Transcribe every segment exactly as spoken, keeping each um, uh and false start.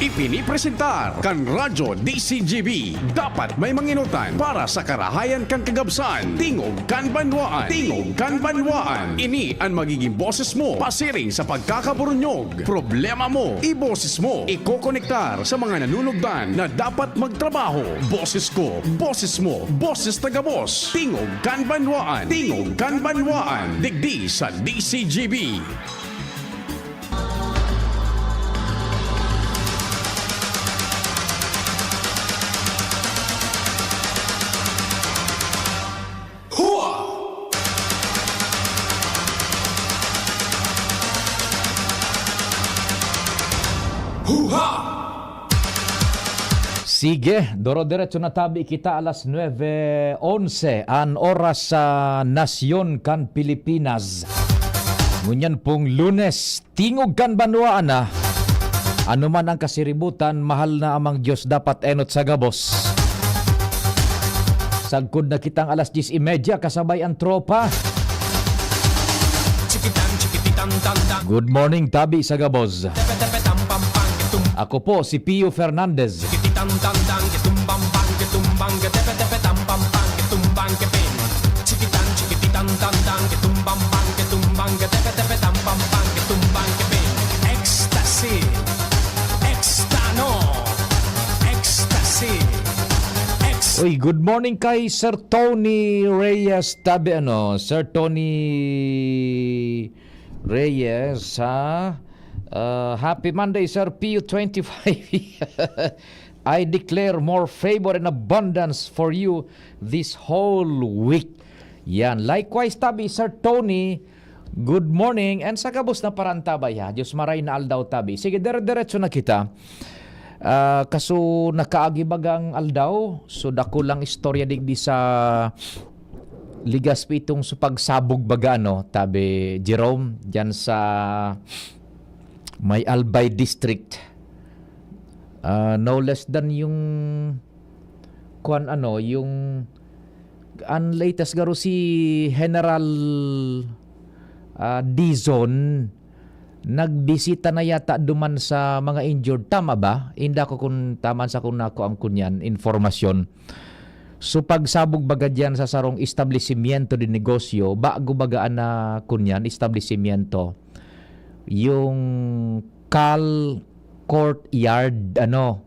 Ipinipresentar kan Radyo D C G B. Dapat may manginutan para sa karahayan kan kagabsan. Tingog kan banwaan. Tingog kan banwaan. Ini an magiging boses mo pasiring sa pagkakaburunyog. Problema mo, iboses mo. Ikokonektar sa mga nanunugdan na dapat magtrabaho. Boses ko, boses mo, boses taga-boss. Tingog kan banwaan. Tingog kan banwaan. Digdi sa D C G B. Hua! Huha! Sige, doro-diretso na tabi kita, alas nuebe onse an oras sa nasyon kan Pilipinas. Ngunyan pong Lunes, Tingog kan Banwaan na. Ano man ang kasiributan, mahal na Amang Diyos, dapat enot sa gabos. Sagkod na kitang alas dyes y media, kasabay ang tropa. Good morning, tabi sa gabos. Ako po si Pio Fernandez. Ecstasy. Extano. Ecstasy. Ex- Uy, good morning kay Sir Tony Reyes. Tabi ano, Sir Tony Reyes, ha? Uh, happy Monday, Sir P U twenty-five. I declare more favor and abundance for you this whole week. Yan. Likewise, tabi, Sir Tony, good morning. And sa gabos na parantabay, ha? Diyos maray na aldaw, tabi. Sige, dire-diretso na kita. Ah, kaso nakaagi bagang aldaw, so dakulang istorya digdi sa Legazpi itong sa pagsabog baga, ano, tabi Jerome, dyan sa may Albay District. Ah, no less than yung kuan, ano, yung ang latest garo si General, ah, Dizon, nagbisita na yata duman sa mga injured. Tama ba? Inda ko kung tama sa kung nako ang kunyan, informasyon. So, pagsabog baga diyan sa sarong establishmento de negosyo, bago baga an na kunyan, establishmento, yung Cal Courtyard, ano,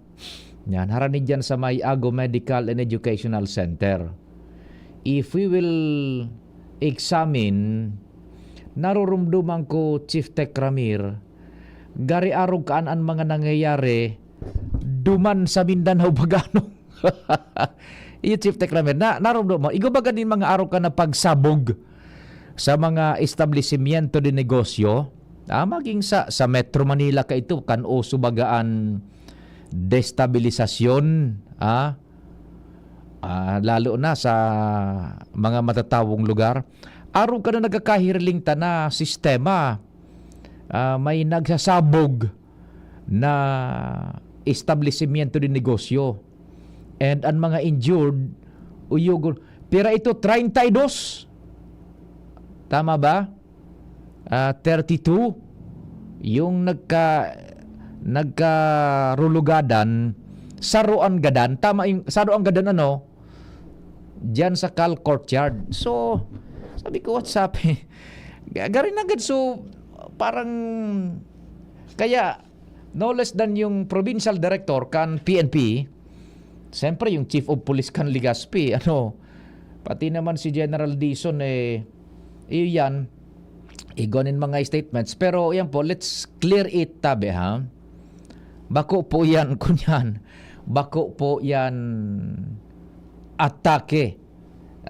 yan, harani diyan sa may Ago Medical and Educational Center. If we will examine, narurumduman ko, Chief Tech Ramir, gari arog kaan an mga nangyayari duman sa Mindanao, bagano. Iyo, Chief Tech Ramir, na, narumdum mo, igo baga nin mga arog ka na pagsabog sa mga establishmento de negosyo, ah, maging sa, sa Metro Manila ka ito, kan uso baga an destabilisasyon, ah, ah, lalo na sa mga matatawong lugar. Arog ka na nagkakahirling ta na sistema, ah, may nagsasabog na establishmento de negosyo. And ang mga injured, uyogon, pira ito, treinta y dos. Tama ba? Ah, thirty-two. Yung nagka-, nagkarulugadan, saroan gadan. Tama yung, saroan gadan, ano? Diyan sa Cal Courtyard. So, sabi ko, "What's up?" Ga-, gari na gad. So, parang, kaya, no less than yung provincial director kan P N P, siyempre yung chief of police kan Legazpi, ano, pati naman si General Dizon, eh, iyo yan, igo nin mga statements. Pero yan po, let's clear it, tabi, ha? Bako po yan, kunyan. Bako po yan atake,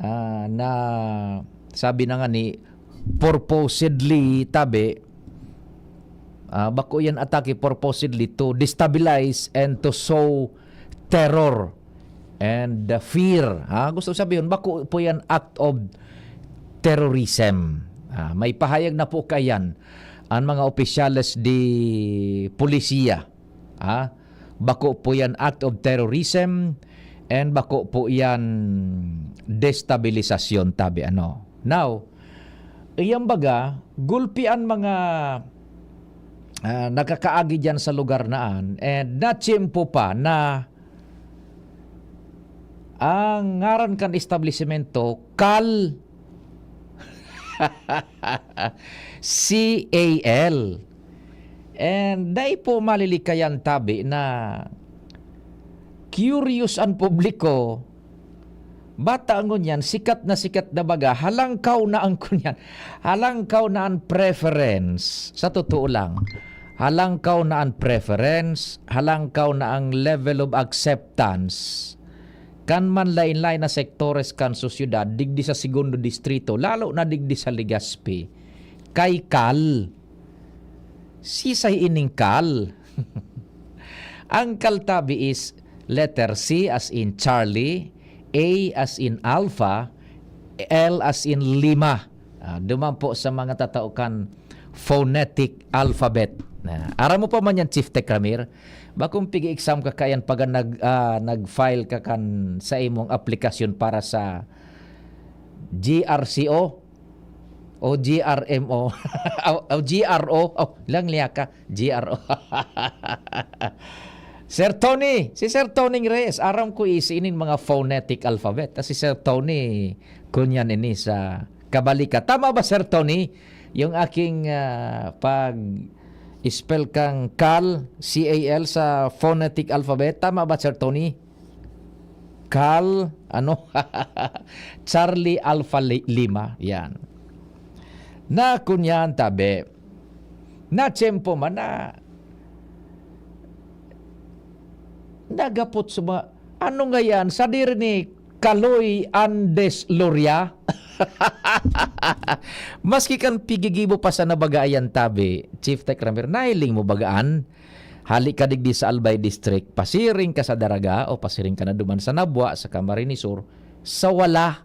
ah, na sabi na nga ni purposely, tabi, ah, bako yan atake purposely to destabilize and to sow terror and the fear. Ha? Gusto sabihin, bako po yan act of terrorism. Ah, may pahayag na po kayan ang mga opisyales di polisiya. Ah, bako po yan act of terrorism and bako po yan destabilisasyon, tabi ano. Now, iyang baga, gulpi an mga ah, nakakaagi diyan sa lugar na an, and natiyempo pa na ang ngaran kan establisemento, Cal C A L. And dai po malilikayan tabi na curious ang publiko. Bata ngunyan, sikat na sikat na baga, halangkaw na ang kunyan. Halangkaw na ang preference. Sa totoo lang, halangkaw na ang preference, halangkaw na ang level of acceptance kan manlaen-laen na sektores kan sosyedad, digdi sa segundo distrito, lalo na digdi sa Legazpi, kay Cal. Sisay ining Cal? Ang Cal tabi is letter C as in Charlie, A as in Alpha, L as in Lima. Ah, duman po sa mga tatao kan phonetic alphabet. Na, aram mo pa man yan, Chief Tech Ramir? Bakong pigi-exam ka kayan pag nag, ah, nag-file ka kan sa imong aplikasyon para sa G R C O o G R M O o, o G R O. Oh, lang liya ka. G R O. Sir Tony, si Sir Tony Reyes, aram ko is inin mga phonetic alphabet. Ah, si Sir Tony, kunyan ini sa kabalikat. Tama ba, Sir Tony? Yung aking, ah, pag-spell kang Cal, C A L sa phonetic alphabet. Tama ba, Sir Tony? Cal, ano? Charlie Alpha Li-, Lima. Yan. Na kunyan tabi. Na tiyempo man na nagapot sa mga, ano nga yan? Sadiri ni Kaloy Andes Loria? Maski kan pigigibo pa sa nabagaayan tabi, Chief Tech Ramir, nahiling mo bagaan? Hali ka digdi sa Albay District, pasiring ka sa Daraga o pasiring ka na duman sa Nabua, sa Camarines Sur, sa wala,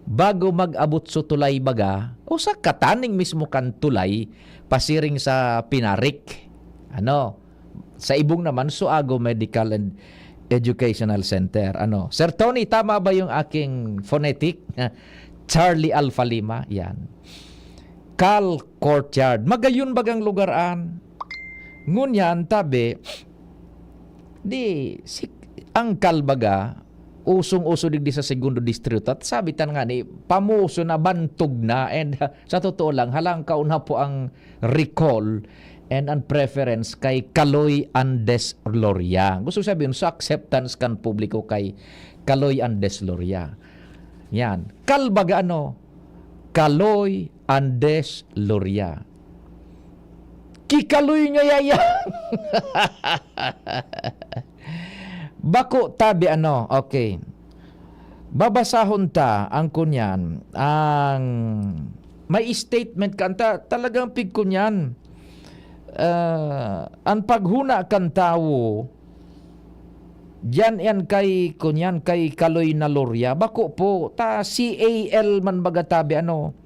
bago mag-abot sa tulay baga, o sa kataning mismo kan tulay, pasiring sa Pinarik. Ano? Sa Ibong naman, Suago Medical and Educational Center. Ano? Sir Tony, tama ba yung aking phonetic? Charlie Alpha Lima, yan. Cal Courtyard. Magayon bagang lugar an. Ngunyan, tabi, di, si, ang Cal baga, usong-uso digdi sa Segundo Distrito. At sabi tan nga ni, pamuso na, bantog na. And, sa totoo lang, halangkaw na po ang recall and ang preference kay Kaloy Andes Loria. Gusto sabihin, sa acceptance kan publiko kay Kaloy Andes Loria. Yan. Cal baga ano? Kaloy Andes Loria. Kikaloy nga yaya. Bako tabi ano, okay. Babasahon ta ang kunyan, ang may statement kan ta, talagang pigkunyan. Ah, ang paghuna kan tawo, diyan yan kay, kunyan, kay Kaloy na Loria. Bako po, ta C A L man baga tabi, ano,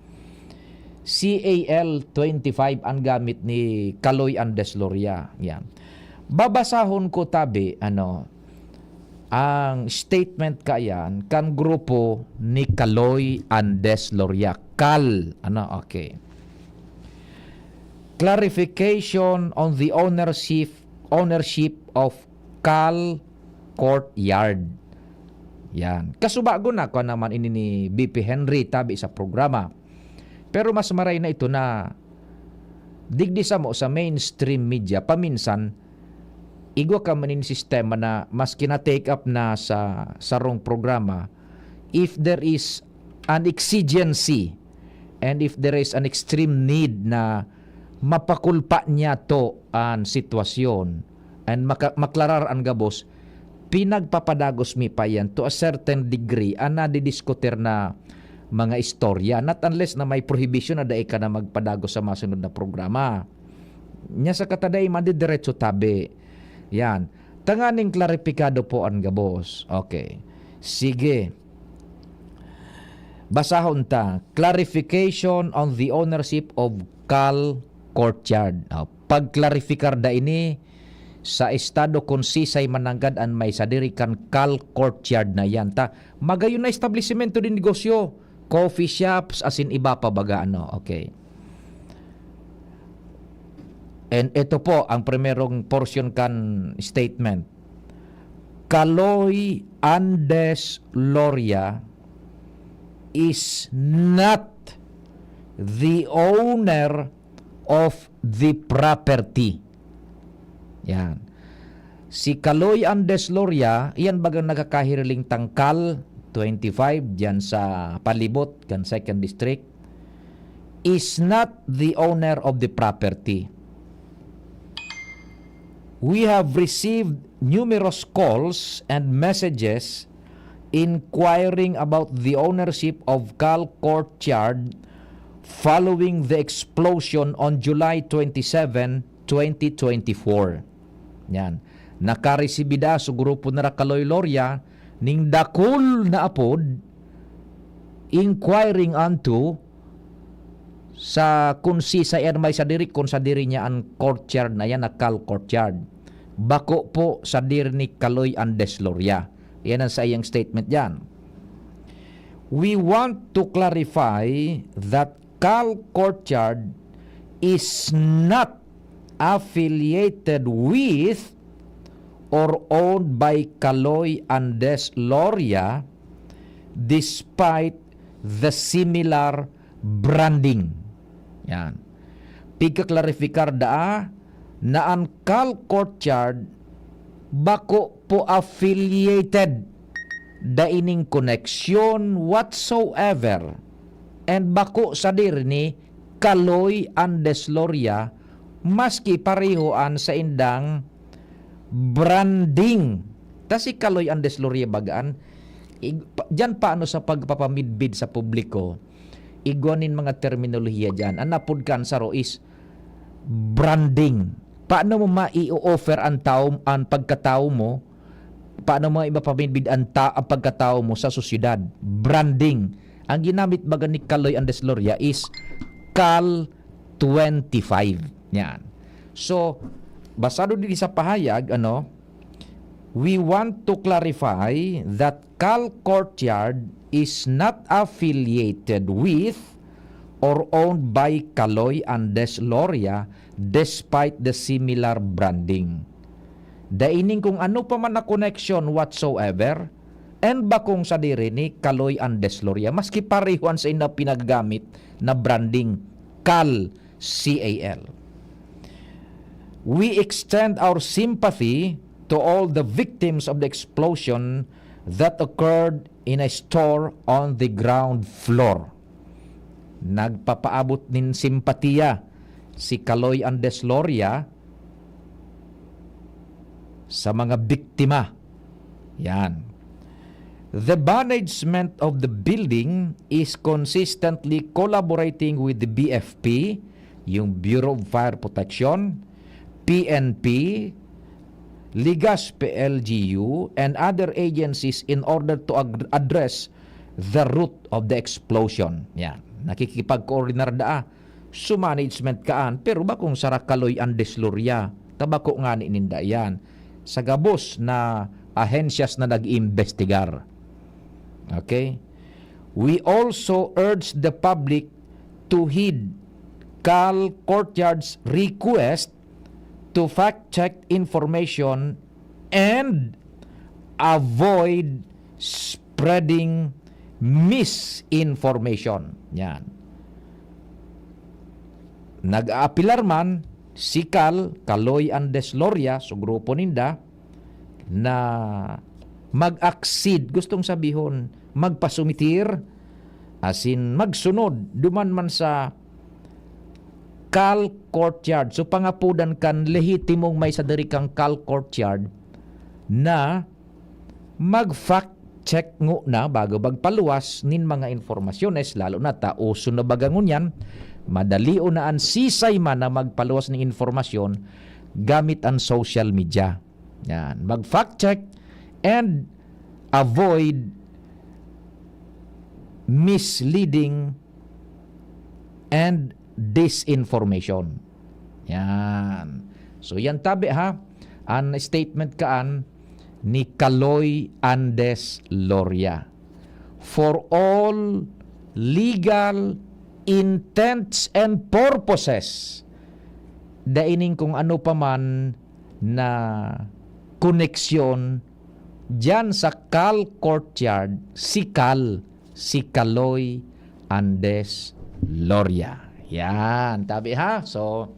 C A L twenty-five ang gamit ni Kaloy Andes Loria. Yan. Babasahon ko tabi, ano, ang statement kayan kan grupo ni Kaloy Andes Loria. Cal, ano, okay. Clarification on the ownership, ownership of Cal Courtyard. Yan. Kasubago na ko naman ini ni B P Henry tabi sa programa. Pero mas maray na ito na digdi samo sa mainstream media, paminsan, igwa ka man nin sistema na maski na-take up na sa sarong programa, if there is an exigency and if there is an extreme need na mapakulpa niya to an sitwasyon and maka-, maklarar an gabos, pinagpapadagos mi pa yan to a certain degree an nadidiskutir na mga istorya. Not unless na may prohibition na dai ka na magpadagos sa masunod na programa. Nya sa katadai, madidiretso tabi. Yan. Tanganing klaripikado po an gabos. Okay. Sige. Basahon ta. Clarification on the ownership of Cal Courtyard. Oh, pagklarifikar da ini sa estado kung sisay mananggad an may sadiri kan Cal Courtyard na yan. Ta, magayon na establisemento din negosyo, coffee shops, asin iba pa baga, ano. Okay. And ito po ang primerong portion kan statement. Kaloy Andes Loria is not the owner of the property. Yan. Si Kaloy Andes Loria, iyan bagang nagkakahiriling tangkal twenty-five diyan sa palibot kan Second District, is not the owner of the property. We have received numerous calls and messages inquiring about the ownership of Cal Courtyard following the explosion on July twenty-seven, twenty twenty-four. Yan. Nakaresibida sa grupo na Kaloy Loria ning dakul na apod inquiring unto sa kung si sa may sa diri, kung sa diri niya ang courtyard na yan, na Cal Courtyard. Bako po sa diri ni Kaloy Andes Loria. Yan ang sa iyang statement yan. We want to clarify that Cal Courtyard is not affiliated with or owned by Kaloy Andes Loria despite the similar branding. Yan. Pigkaklarifikar daa na an Cal Courtyard bako po affiliated, dai ning koneksyon whatsoever, and bako sadiri ni Kaloy Andes Loria, maski pareho an saindang branding. Ta si Kaloy Andes Loria bagaan, ig-, pa, diyan paano sa pagpapamidbid sa publiko, igwa nin mga terminolohiya diyan. An napod kan saro is branding. Paano mo mai-offer ang tawo, ang pagkatawo mo? Paano mo ipapamidbid ang ta-, ang pagkatawo mo sa sosyedad? Branding. Ang ginamit baga ni Kaloy Andes Loria is Cal twenty-five. Yan. So, basado din sa pahayag, ano, we want to clarify that Cal Courtyard is not affiliated with or owned by Kaloy Andes Loria despite the similar branding. Dai ning kung ano pa man na koneksyon whatsoever, and bakong sadiri ni Kaloy Andes Loria, maski pareho an sainda pinagamit na branding, Cal, C A L. We extend our sympathy to all the victims of the explosion that occurred in a store on the ground floor. Nagpapaabot nin simpatiya si Kaloy Andes Loria sa mga biktima. Yan. The management of the building is consistently collaborating with the B F P, yung Bureau of Fire Protection, P N P, Legazpi L G U, and other agencies in order to ag-, address the root of the explosion. Yan. Nakikipag-coordinar daa sa management kaan, pero bakong sara Kaloy Andes Loria, ta bako ngani ninda yan. Sa gabos na ahensyas na nag-iimbestigar. Okay? We also urge the public to heed Cal Courtyard's request to fact-check information and avoid spreading misinformation. Yan. Nag-aapilar man si Cal, Kaloy Andes Loria, sa grupo ninda, na mag-accede, gustong sabihon, magpasumitir, asin magsunod, duman man sa Cal Courtyard. So, pangapodan kan lehitimong may sadiri kang Cal Courtyard na mag-fact check ngona bago magpaluwas nin mga informasyones, lalo na ta uso na baga ngunyan, madali na an sisay man na magpaluwas nin informasyon gamit an social media. Yan. Mag-fact check and avoid misleading and disinformation. Yan. So, yan tabi ha, an statement kaan ni Kaloy Andes Loria. For all legal intents and purposes, dai nin kung ano pa man na koneksyon diyan sa Cal Courtyard, si Cal, si Kaloy Andes Loria. Yan, tabi ha? So,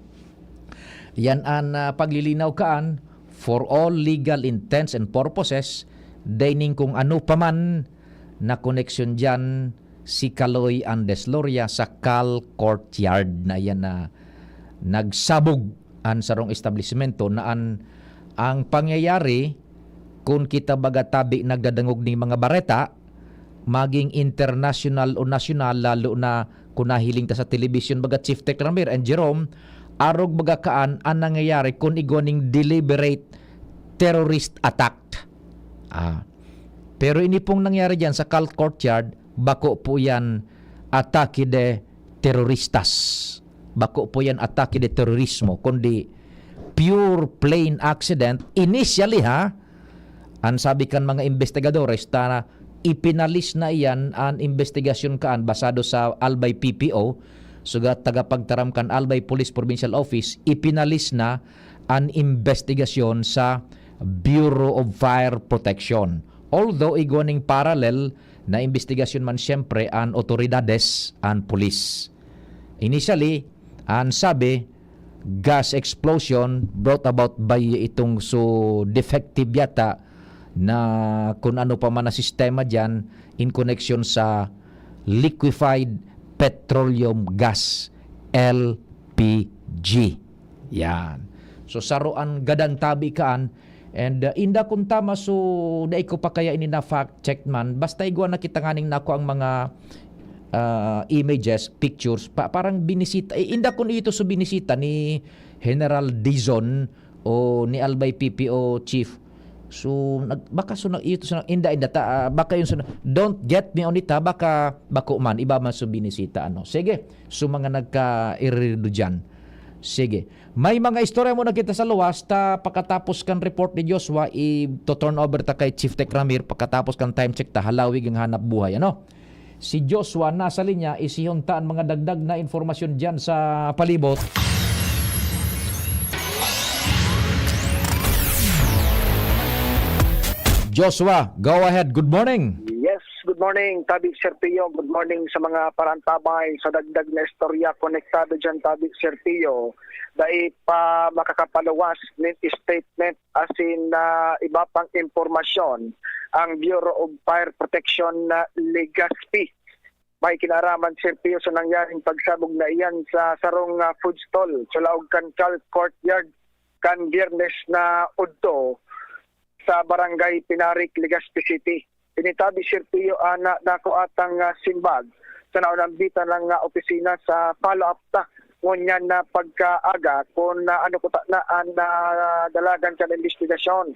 yan an, ah, paglilinaw kaan, for all legal intents and purposes, dai nin kung ano pa man na koneksyon diyan si Kaloy Andes Loria sa Cal Courtyard na yan na nagsabog an sarong establisimento na an, ang pangyayari, kun kita baga tabi nagdadangog ning mga bareta, maging international o nasyonal, lalo na kun nahiling ta sa telebisyon, baga Chief Tech Ramir and Jerome, arog baga kaan an nangyayari kun igwa ning deliberate terrorist attack. Ah. Pero ini pong nangyari diyan sa Cal Courtyard, bako po yan atake de terroristas. Bako po yan atake de terorismo, kundi pure plain accident. Initially ha, an sabi kan mga investigadores, ta ipinalis na iyan an investigasyon kaan basado sa Albay P P O, sugat tagapagtaram kan Albay Police Provincial Office, ipinalis na an investigasyon sa Bureau of Fire Protection. Although igwa ning parallel na investigasyon man siyempre an otoridades, an pulis. Initially, an sabi, gas explosion brought about by itong so defective yata na kung ano pa man na sistema diyan in connection sa liquefied petroleum gas, L P G. Yan. So, saro an gadan tabi kaan. And, uh, inda kun tama, so, dai ko pa kaya ini na fact check man. Basta igwa na kita nganing nako ang mga, uh, images, pictures, pa, parang binisita. Eh, inda kun ito so binisita ni General Dizon o ni Albay P P O Chief. So, nag-, baka so na, ito so na, inda, inda ta, ah, baka yun so na, don't get me on it ha, baka bako man, iba man so binisita, ano. Sige, so mga nagka-irirido dyan. Sige. May mga istorya muna kita sa luwas, ta pakatapos kan report ni Joshua, i-turn over ta kay Chief Tech Ramir, pakatapos kan time check ta, halawig ang hanap buhay, ano? Si Joshua nasa linya, isihon ta an mga dagdag na impormasyon diyan sa palibot. Joshua, go ahead. Good morning. Yes, good morning, Tabi Serpio. Good morning sa mga parantabay. Sa dagdag na istorya, konektado diyan, Tabi Serpio. Dai pa makakapaluwas nin statement asin, ah, iba pang impormasyon ang Bureau of Fire Protection na Legazpi. May kinaraman, Serpio, sa nangyaring pagsabog na iyan sa sarong, ah, food stall sa laog kan Cal Courtyard kan Biyernes na udto sa Barangay Pinarik, Legazpi City. Ini tabi, Serpio, ana dako atang, ah, simbag sa naunambitan lang nga opisina sa follow-up ta ngunyan na pagkaaga kun, ah, ano kuta na an, ah, dalagan kan imbestigasyon.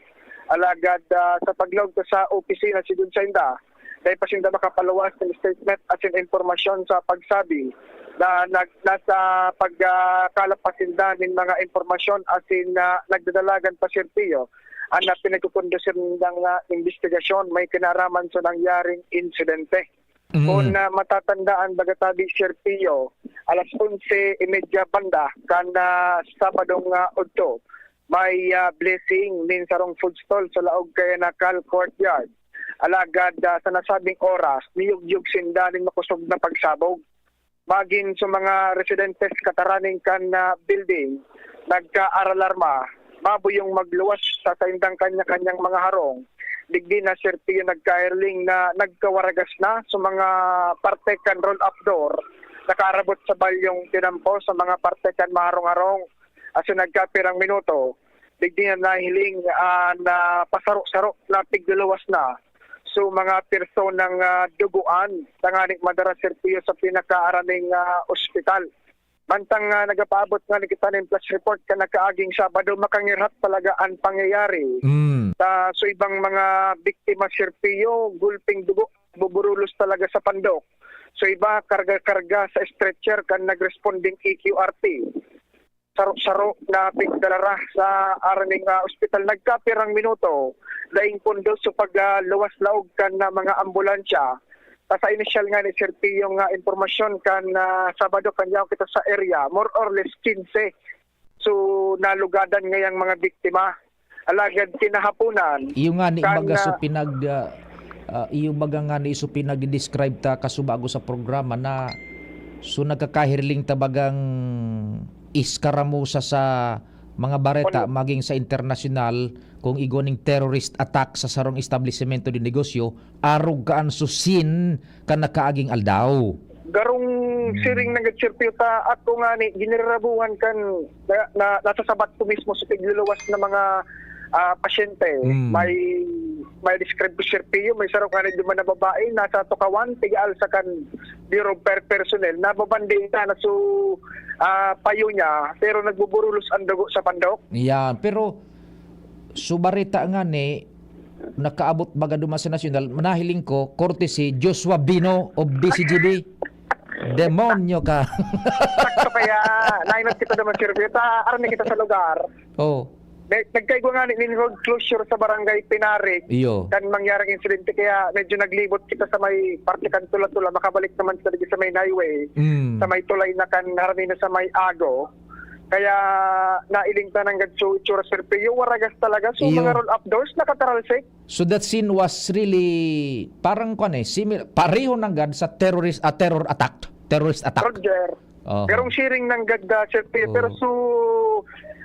Alagad, ah, sa paglaog ta sa opisina, sigod sainda, dai pa sinda makapaluwas nin statement asin impormasyon sa pagsabi na nag-, nasa pagkalap pa sinda nin mga impormasyon asin, ah, nagdadalagan pa, Serpio, an, ah, pinagkukondusir nindang, ah, imbestigasyon may kinaraman sa nangyaring insidente. Mm. Kun, ah, matatandaan, baga tabi, Serpio, alas onse y media banda kan, ah, Sabadong, ah, udto, may, ah, blessing nin sarong food stall sa laog kaya na Cal Courtyard. Alagad, ah, sa nasabing oras, niyugyog sinda nin makosog na pagsabog. Magin sa mga residentes kataraning kan, ah, building, nagkaaralarma, mabuyong magluwas sa saindang kanya-kanyang mga harong. Digdi na, Serpio, nagkahiling na nagkawaragas na sa mga parte kan roll-up door, nakaarabot sa balyong tinampo sa mga parte kan maharong-harong. Asin nagkapirang minuto, digdi na nahiling, ah, na pasaro-saro na pigluluwas na so mga personang, ah, dugoan tanganing madara, Serpio, sa pinakaaraning, ah, ospital. Mantang, ah, nagapaabot ngani kita nin flash report kan nakaaging Sabado, makangirhat talaga an pangyayari. Mm. Sa, so, ibang mga biktima, Serpio, gulping dugo, buburulos talaga sa pandok. So, iba, karga-karga sa stretcher kan nagresponding E Q R T. Saro-saro na pigdalara sa araning, ah, ospital. Nagkapirang minuto, daing pundo sa pagluwas laog kan, ah, mga ambulansya. Ta sa inisyal nga ni Serpio nga impormasyon kan, ah, Sabado, kan yaon kita sa area, more or less quince. so nalugadan ngayang mga biktima. Alagad kinahaponan, Iyo nga ni kan, baga so ah, pinag, ah, ah, iyo baga nga ni so pinag-describe ta kasubago sa programa na so nagkakahirling ta bagang iskaramusa sa mga bareta Ano? maging sa internasyonal kung igwa ning terrorist attack sa sarong establisemento de negosyo, arog kaan so scene kan nakaaging aldaw. Garong Hmm. siring nanggad, Sir Pio, ta ako ngani, ginirirabuhan kan na, na, nasasabat ko mismo sa tigluluwas na mga, ah, pasyente. Hmm. May, may describe ko, Sir Pio, may sarong ngani duman na babae, nasa tukawan, tigaal sa kan Bureau of Fire personnel, nababandi na, na so, ah, payo niya, pero nagbuburulos ang dugo sa pandok. Yan, pero so bareta ngani, nakaabot baga duman sa nasyonal, nahiling ko, courtesy Joshua Bino of D C G B. Demonyo ka. Sakto kaya, nainot kita naman, Sir Pio. Ta, arni kita sa lugar. Oh. Nag-, nagkaigwa ngani nin road closure sa Barangay Pinarik. Iyo. Kan mangyaring insidente, kaya medyo naglibot kita sa may parte kan Tula-Tula. Makabalik naman sa, sa may highway. Mm. Sa may tulay na kan harani na sa may Ago. Kaya nailing ta nanggad so itsura, Sir Pio. Waragas talaga. So, Iyo. mga roll-up doors, nakataralsik. So that scene was really parang kwan eh, simi-, pareho nanggad sa terrorist, ah, terror attack. Terrorist attack. Roger. Oho. Garong siring nanggad, ah, Sir Pio. Oo. Pero so,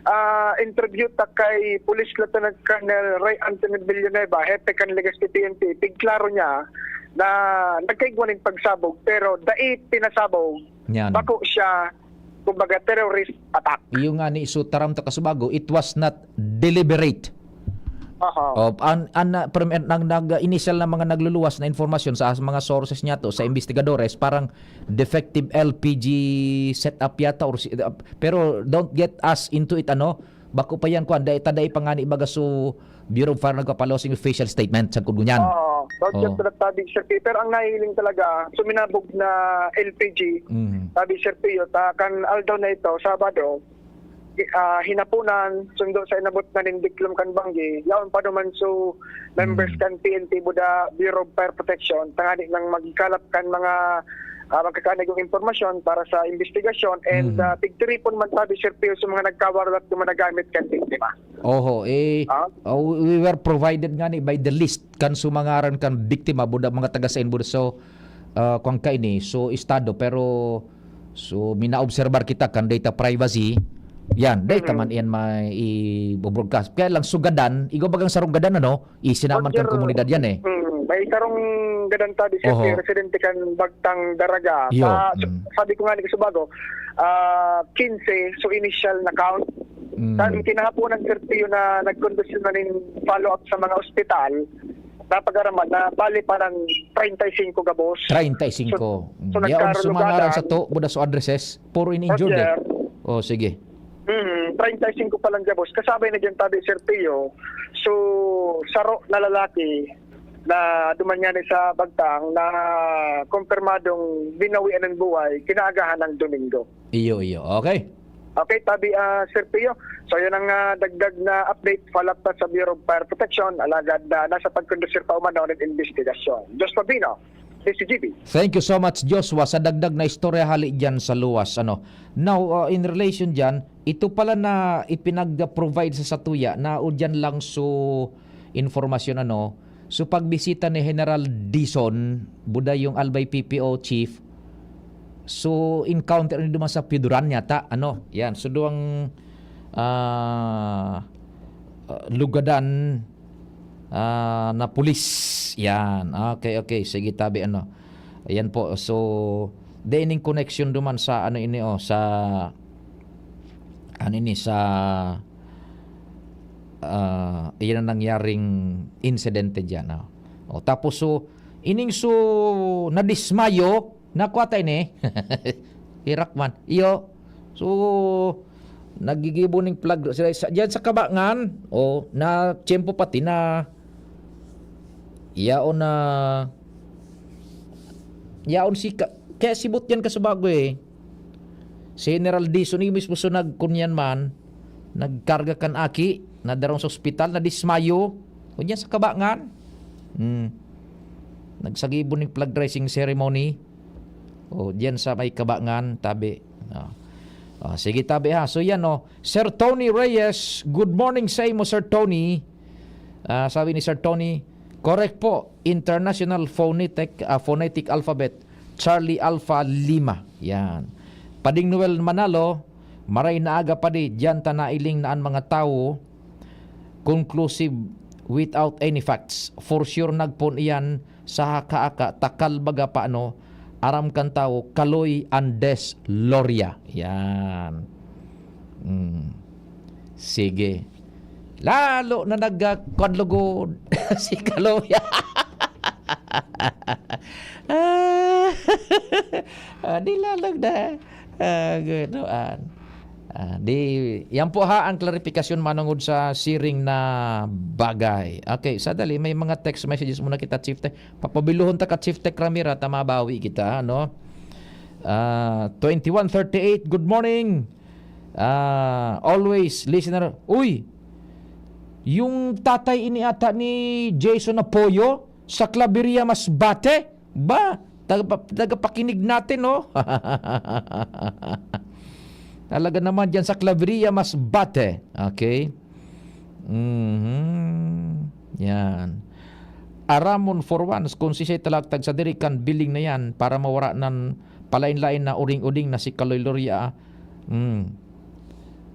ah, interview ta kay Police Lieutenant Colonel Ray Anthony Villanueva, hepe kan Legazpi P N P, pigklaro niya na nagkaigwa nin pagsabog, pero dai pinasabog. Yan. Bako siya, kumbaga, terrorist attack. Iyo nga ni, so taram ta kasubago, it was not deliberate. Aha. Oh, an, an, ah, prem-, nag, nag, initial na mga nagluluwas na informasyon sa mga sources niya to, sa investigadores, parang defective L P G setup yata, or si, uh, pero don't get us into it, ano, bako pa yan, kwan, dai, ta dai pa ngani baga so Bureau of Fire nagpapalosing official statement, sagkod ngunyan. Oo, don't get Oo. to that topic, Sir Peter. Ang nahiling talaga, suminabog na L P G, Mm. sabi, Sir Pio, ta kan aldaw na ito, Sabado, ah, hinapunan, sundo sa inabot na nin diklom kan banggi, yaon pa duman so members Mm. kan P N P Buda Bureau of Fire Protection, tangani nang magkalap kan mga, ah, magkakaanigong impormasyon para sa investigasyon and, Mm. ah, tigtiripon man tabi, Sir Pio, sa mga nagkawalat na mga gamit kan biktima. Oho, eh, Ah? oh, we were provided ngani by the list kan sumangaran kan biktima, buda, mga taga sain, buda. So, ah, kwan kaini, so, estado, pero, so, minaobserbar kita kan data privacy. Yan, dai ta Mm. man iyan mai-broadcast. Kaya lang, sugadan, igwa bagang sarong gadan, ano, isinaman kan Roger, komunidad yan, eh. Mm, may sarong gadan tabi, Sir Oho. Pio, residente kan Bagtang Daraga. Iyo, Sa, mm. sabi ko nga ni Kasubago, ah, quince, so initial na count. Mm. Sa kinahaponan, Sir Pio, na nagkondusyon na nin follow-up sa mga ospital, napag-araman na bali pa ng treinta y cinco gabos. Treinta y cinco. So, so, Mm. Yaon, nagkaroon sumangaran lugaran. Sa to, buda so addresses, puro in injured, eh. Roger. Oh, sige. Mm, treinta y cinco pa lang gabos. Kasabay na dyan tabi, Sir Pio. So, saro na lalaki na duman nga ni sa Bagtang na kumpirmadong binawian ng buhay kinaagahan ng Domingo. Iyo, iyo. Okay. Okay, tabi, ah, Sir Pio. So, yun ang, ah, dagdag na update. Follow up pa sa Bureau of Fire Protection. Alagad na nasa pagkondusir pa umano ng investigasyon. Diyos Pabino, D C G B. Thank you so much, Joshua, sa dagdag na istorya hali dyan sa luwas. Ano? Now, ah, in relation dyan, ito pala na ipinag-provide sa satuya na o dyan lang so informasyon, ano? So, pagbisita ni General Dizon, buda yung Albay P P O chief, so, encounter ni duman sa Pio Duran yata, ano? Yan, so, duwang, ah, ah, lugadan, ah, na pulis. Yan. Okay, okay. Sige, tabi, ano. Ayan po. So, di ining connection duman sa, ano ini, oh, sa, ano ini, sa, ah, iyan ang nangyaring insidente diyan, oh. Oh, tapos, so, ining, so, nadismayo, nakwatay ni. Hirak man. Iyo. So, nagigibo ning flag sa, sa, diyan sa Kabangan, oh, na tiyempo pati na yaon na, yaon si ka-, kaya sibot yan kasubago, eh. Si General Dizon, iyo mismo so nagkunyan man, nagkarga kan aki, nadarong sa ospital, nadismayo. O diyan sa Kabangan. Hmm. Nagsagibo ning flag raising ceremony. O diyan sa may Kabangan, tabi. Ah. Ah, sige, tabi ha. So yan, oh. Sir Tony Reyes, good morning sa imo, Sir Tony. Ah, sabi ni Sir Tony, correct po, International Phonetic, ah, Phonetic Alphabet, Charlie Alpha Lima. Yan. Pading Noel Manalo, maray na aga pa di, diyan ta nailing na an mga tawo, conclusive, without any facts. For sure, nagpon iyan sa haka-aka, takal baga pa ano, aram kan tawo, Kaloy Andes Loria. Yan. Mm. Sige. Lalo na nagkakwadlugod si Kaloy. Ah, ah, di lalag na. Ah, ganoan. Ah, di, yan po ha ang klarifikasyon manungod sa siring na bagay. Okay, sadali, may mga text messages muna kita, Chief Tech. Papabiluhon ta ka, Chief Tech Ramira, ta mabawi kita, no? Ah, twenty-one thirty-eight, good morning. Ah, always listener. Uy, yung tatay ini ata ni Jason Apoyo sa Claveria Masbate? Ba, taga-, tagapakinig natin, no? Talaga naman dyan sa Claveria Masbate. Okay? Mhm. Yan. Aramon for once, kung sisay talagtag sa diri kan building na yan para mawara nan palain-lain na uring-uding na si Kaloy Loria. Mm.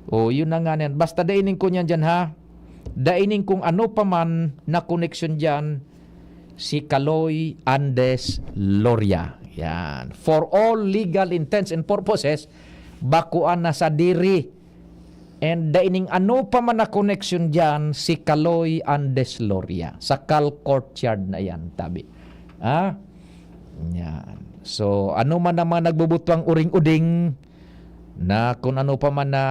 O, yun na nga yan. Basta daining ko niyan dyan, ha? Daining kung ano pa man na koneksyon dyan, si Kaloy Andes Loria. Yan. For all legal intents and purposes, bakuan na sa diri. And daining ano pa man na koneksyon dyan, si Kaloy Andes Loria. Sa Cal Courtyard na yan, tabi. Ha? Yan. So, ano man ang mga nagbubutwang uring-uding na kung ano pa man na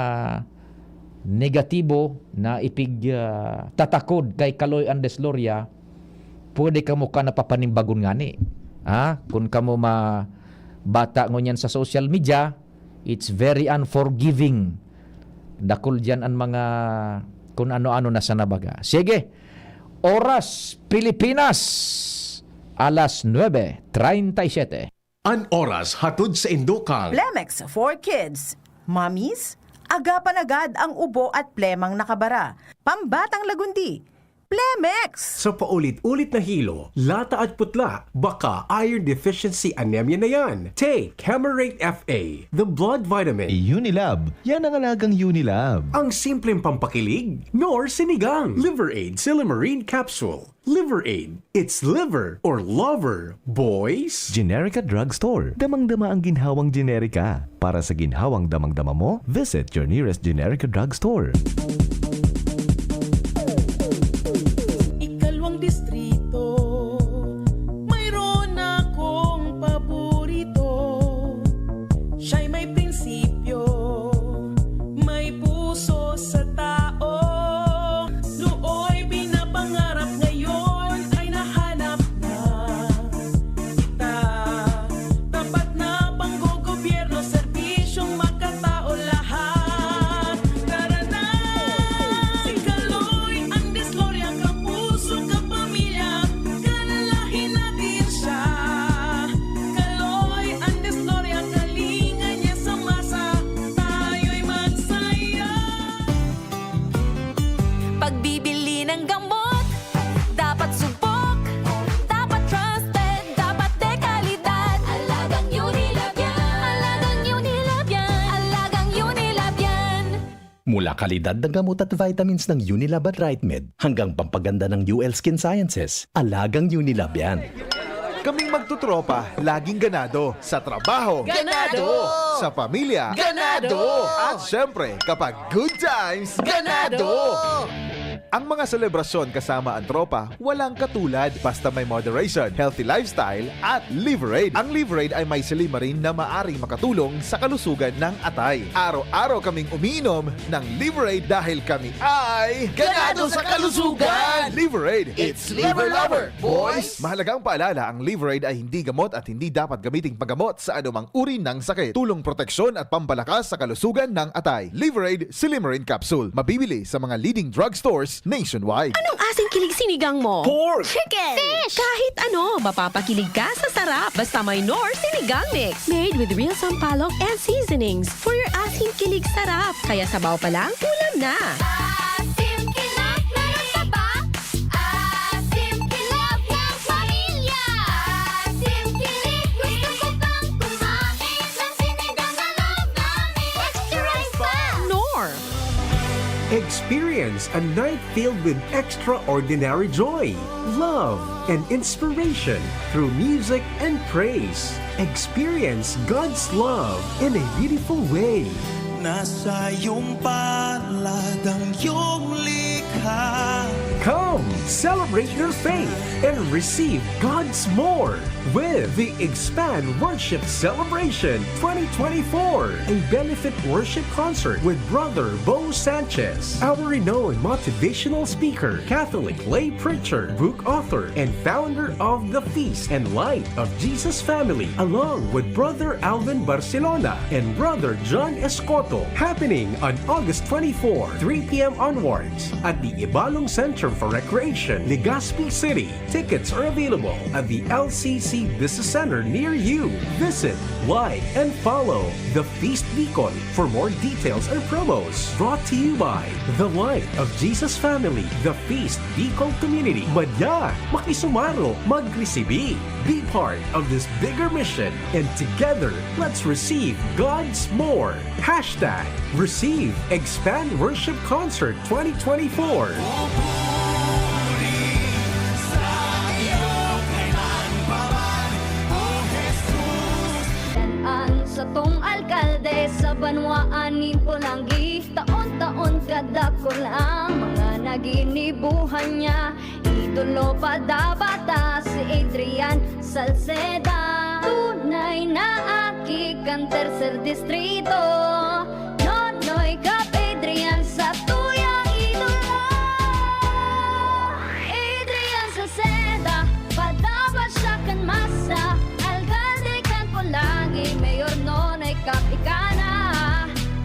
negatibo na ipig, ah, tatakod kay Kaloy Andes Loria, pwede kamo ka napapanimbagon ngani. Ha? Kung kamo ma-, bata ngunyan sa social media, it's very unforgiving. Dakul diyan an mga kun ano-ano na sana baga. Sige. Oras, Pilipinas, alas nuebe treinta y siete. An oras hatod sa indo kang Plemex for Kids. Mommies, agapan agad ang ubo at plemang nakabara. Pambatang lagundi, Plemex! Sa paulit-ulit na hilo, lata at putla, baka iron deficiency anemia na yan. Take Camerate F A, the blood vitamin. Unilab, yan ang alagang Unilab. Ang simpleng pampakilig, nor sinigang. Liver Aid Silymarin Capsule. Liver Aid. It's liver or lover, boys. Generica Drugstore. Damang-dama ang ginhawang Generica. Para sa ginhawang damang-dama mo, visit your nearest Generica Drugstore. Ikalawang distrito, mayroon akong paborito. Siya'y may prinsipyo, may puso sa tao. Nooy pinapangarap, ngayon ay nahanap na. Kita, tapat na panggogobyerno, serbisyong makatao lahat. Tara na! Si Kaloy Andes Loria, kapuso, kapamilya, kalalahi natin siya. Kaloy Andes Loria, kalinga niya sa masa, tayo'y magsaya. Pagbibili ng gamot, dapat subok, dapat trusted, dapat dekalidad. Alagang Unilab yan. Alagang Unilab yan. Alagang Unilab yan. Mula kalidad ng gamot at vitamins ng Unilab at Rightmed hanggang pampaganda ng U L Skin Sciences, alagang Unilab yan. Kaming magtutropa, laging ganado. Sa trabaho. Ganado! Sa pamilya. Ganado! At syempre, kapag good times. Ganado! Ang mga selebrasyon kasama ang tropa, walang katulad. Basta may moderation, healthy lifestyle, at Liver Aid. Ang Liver Aid ay may silymarin na maaring makatulong sa kalusugan ng atay. Araw-araw kaming umiinom ng Liver Aid dahil kami ay ganado sa kalusugan! Liver Aid, it's Liver Lover, boys! Mahalagang paalala, ang Liver Aid ay hindi gamot at hindi dapat gamiting panggamot sa anumang uri ng sakit. Tulong proteksyon at pampalakas sa kalusugan ng atay. Liver Aid Silymarin Capsule. Mabibili sa mga leading drugstores nationwide. Anong asing kilig sinigang mo? Pork! Chicken! Fish! Kahit ano, mapapakilig ka sa sarap. Basta may Knorr Sinigang Mix. Made with real sampalok and seasonings. For your asing kilig sarap. Kaya sabaw pa lang, ulam na. Asim kilig, meron pa ba? Asim kilig ng pamilya. Asim kilig, gusto ko pang kumain ng sinigang na love namin. Extra rice pa! Knorr! Experience a night filled with extraordinary joy, love, and inspiration through music and praise. Experience God's love in a beautiful way. Nasa iyong palad ang iyong likha. Come, celebrate your faith and receive God's more with the Expand Worship Celebration twenty twenty-four, a benefit worship concert with Brother Bo Sanchez, our renowned motivational speaker, Catholic lay preacher, book author, and founder of the Feast and Light of Jesus Family, along with Brother Alvin Barcelona and Brother John Escoto, happening on August twenty-four, three p m onwards, at the Ibalong Center for Recreation, Legazpi City. Tickets are available at the L C C Business Center near you. Visit, like, and follow The Feast Bicol for more details and promos. Brought to you by The Light of Jesus Family, The Feast Bicol Community. Madya, makisumaro, magresibi. Be part of this bigger mission, and together, let's receive God's more. Hashtag Receive Expand Worship Concert twenty twenty-four. An satong alkalde sa banwaan nin Polangui, taon-taon kadakul ang mga naginibuhan niya. Idolo pa dapat ta si Adrian Salceda. Tunay na aki kan tercer distrito. Nonoy Kap Adrian sa tuyang idolo. Adrian Salceda, padapat siya kan masa. Alkalde kan Polangui, Mayor Nonoy Kap ika na.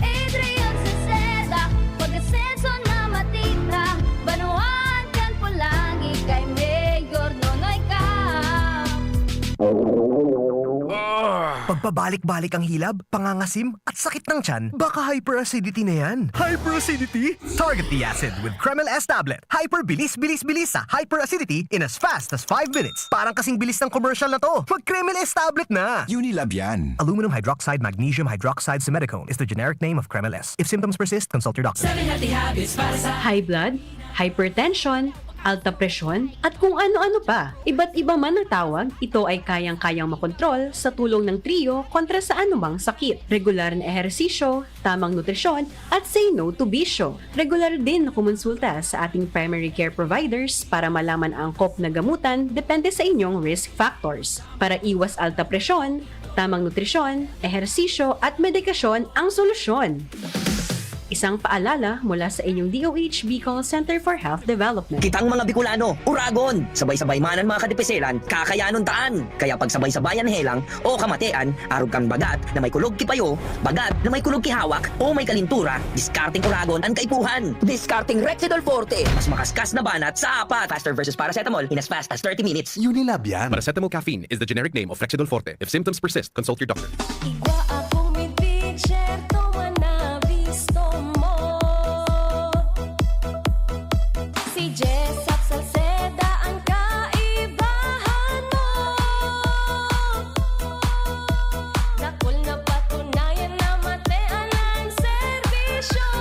Adrian Salceda, pag-asenso na matita. Banwaan kan Polangui, kay Mayor Nonoy Kap. Pagpabalik-balik ang hilab, pangangasim, at sakit ng tiyan, baka hyperacidity na yan. Hyperacidity? Target the acid with Kremel S tablet. Hyper bilis, bilis, bilis sa hyperacidity in as fast as five minutes. Parang kasing bilis ng commercial na to. Mag Kremel S tablet na! Unilab yan. Aluminum hydroxide magnesium hydroxide simethicone is the generic name of Kremel S. If symptoms persist, consult your doctor. Seven healthy habits para sa high blood, hypertension, alta presyon, at kung ano-ano pa. Iba't iba man ang tawag, ito ay kayang-kayang makontrol sa tulong ng Trio kontra sa anumang sakit. Regular na ehersisyo, tamang nutrisyon, at say no to bisyo. Regular din na kumonsulta sa ating primary care providers para malaman ang angkop na gamutan depende sa inyong risk factors. Para iwas alta presyon, tamang nutrisyon, ehersisyo, at medikasyon ang solusyon. Isang paalala mula sa inyong D O H Bicol Center for Health Development. Kitang mga Bicolano, uragon! Sabay-sabay man an mga kadipiselan, kakayanon taan! Kaya pagsabay-sabayan helang o kamatean, arog kan bagat na may kulog ki payo, bagat na may kulog ki hawak, o may kalintura, diskarteng uragon an kaipuhan! Diskarteng Rexidol Forte! Mas makaskas na banat sa apat! Faster versus paracetamol in as fast as thirty minutes! Unilab yan! Paracetamol caffeine is the generic name of Rexidol Forte. If symptoms persist, consult your doctor. Igwa akong mipid, syerto man na bisto mo. Si Jessop Salceda ang kaibahan mo. Dakul na patunayan na matean ang serbisyo.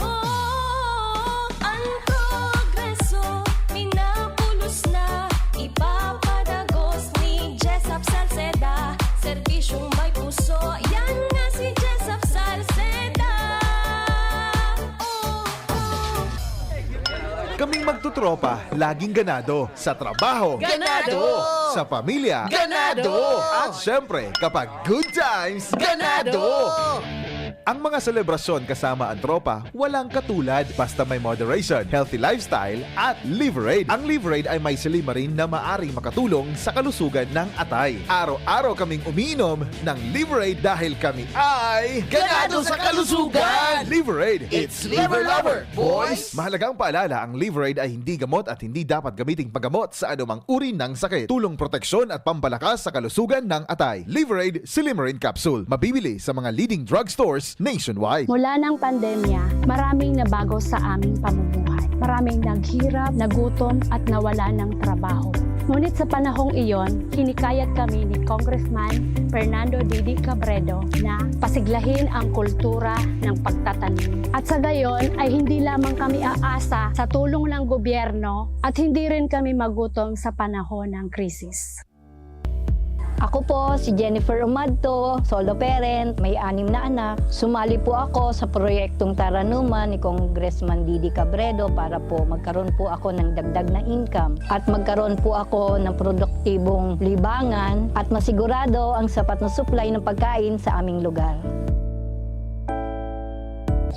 Oh, ang progreso minabulos na, ipapadagos ni Jessop Salceda. Serbisyong may puso, yan nga si Jessop Salceda. Oh, oh. Kaming magtutropa, laging ganado. Sa trabaho, Ganado! Sa pamilya, Ganado! At syempre, kapag good times, Ganado! Ang mga selebrasyon kasama ang tropa, walang katulad basta may moderation, healthy lifestyle, at Liverade. Ang Liverade ay may silymarin na maaring makatulong sa kalusugan ng atay. Araw-araw kaming umiinom ng Liverade dahil kami ay ganado sa kalusugan! Liverade, it's Liver Lover, boys! Mahalagang paalala, ang Liverade ay hindi gamot at hindi dapat gamiting panggamot sa anumang uri ng sakit. Tulong proteksyon at pampalakas sa kalusugan ng atay. Liverade Silymarin Capsule. Mabibili sa mga leading drugstores nationwide. Mula ng pandemya, maraming nabago sa aming pamumuhay. Maraming naghirap, nagutom, at nawala ng trabaho. Ngunit sa panahong iyon, hinikayat kami ni Congressman Fernando Didi Cabredo na pasiglahin ang kultura ng pagtatanim. At sa gayon ay hindi lamang kami aasa sa tulong ng gobyerno at hindi rin kami magutom sa panahon ng krisis. Ako po si Jennifer Umadto, solo parent, may anim na anak. Sumali po ako sa proyektong Taranuman ni Congressman Didi Cabredo para po magkaroon po ako ng dagdag na income at magkaroon po ako ng produktibong libangan at masigurado ang sapat na supply ng pagkain sa aming lugar.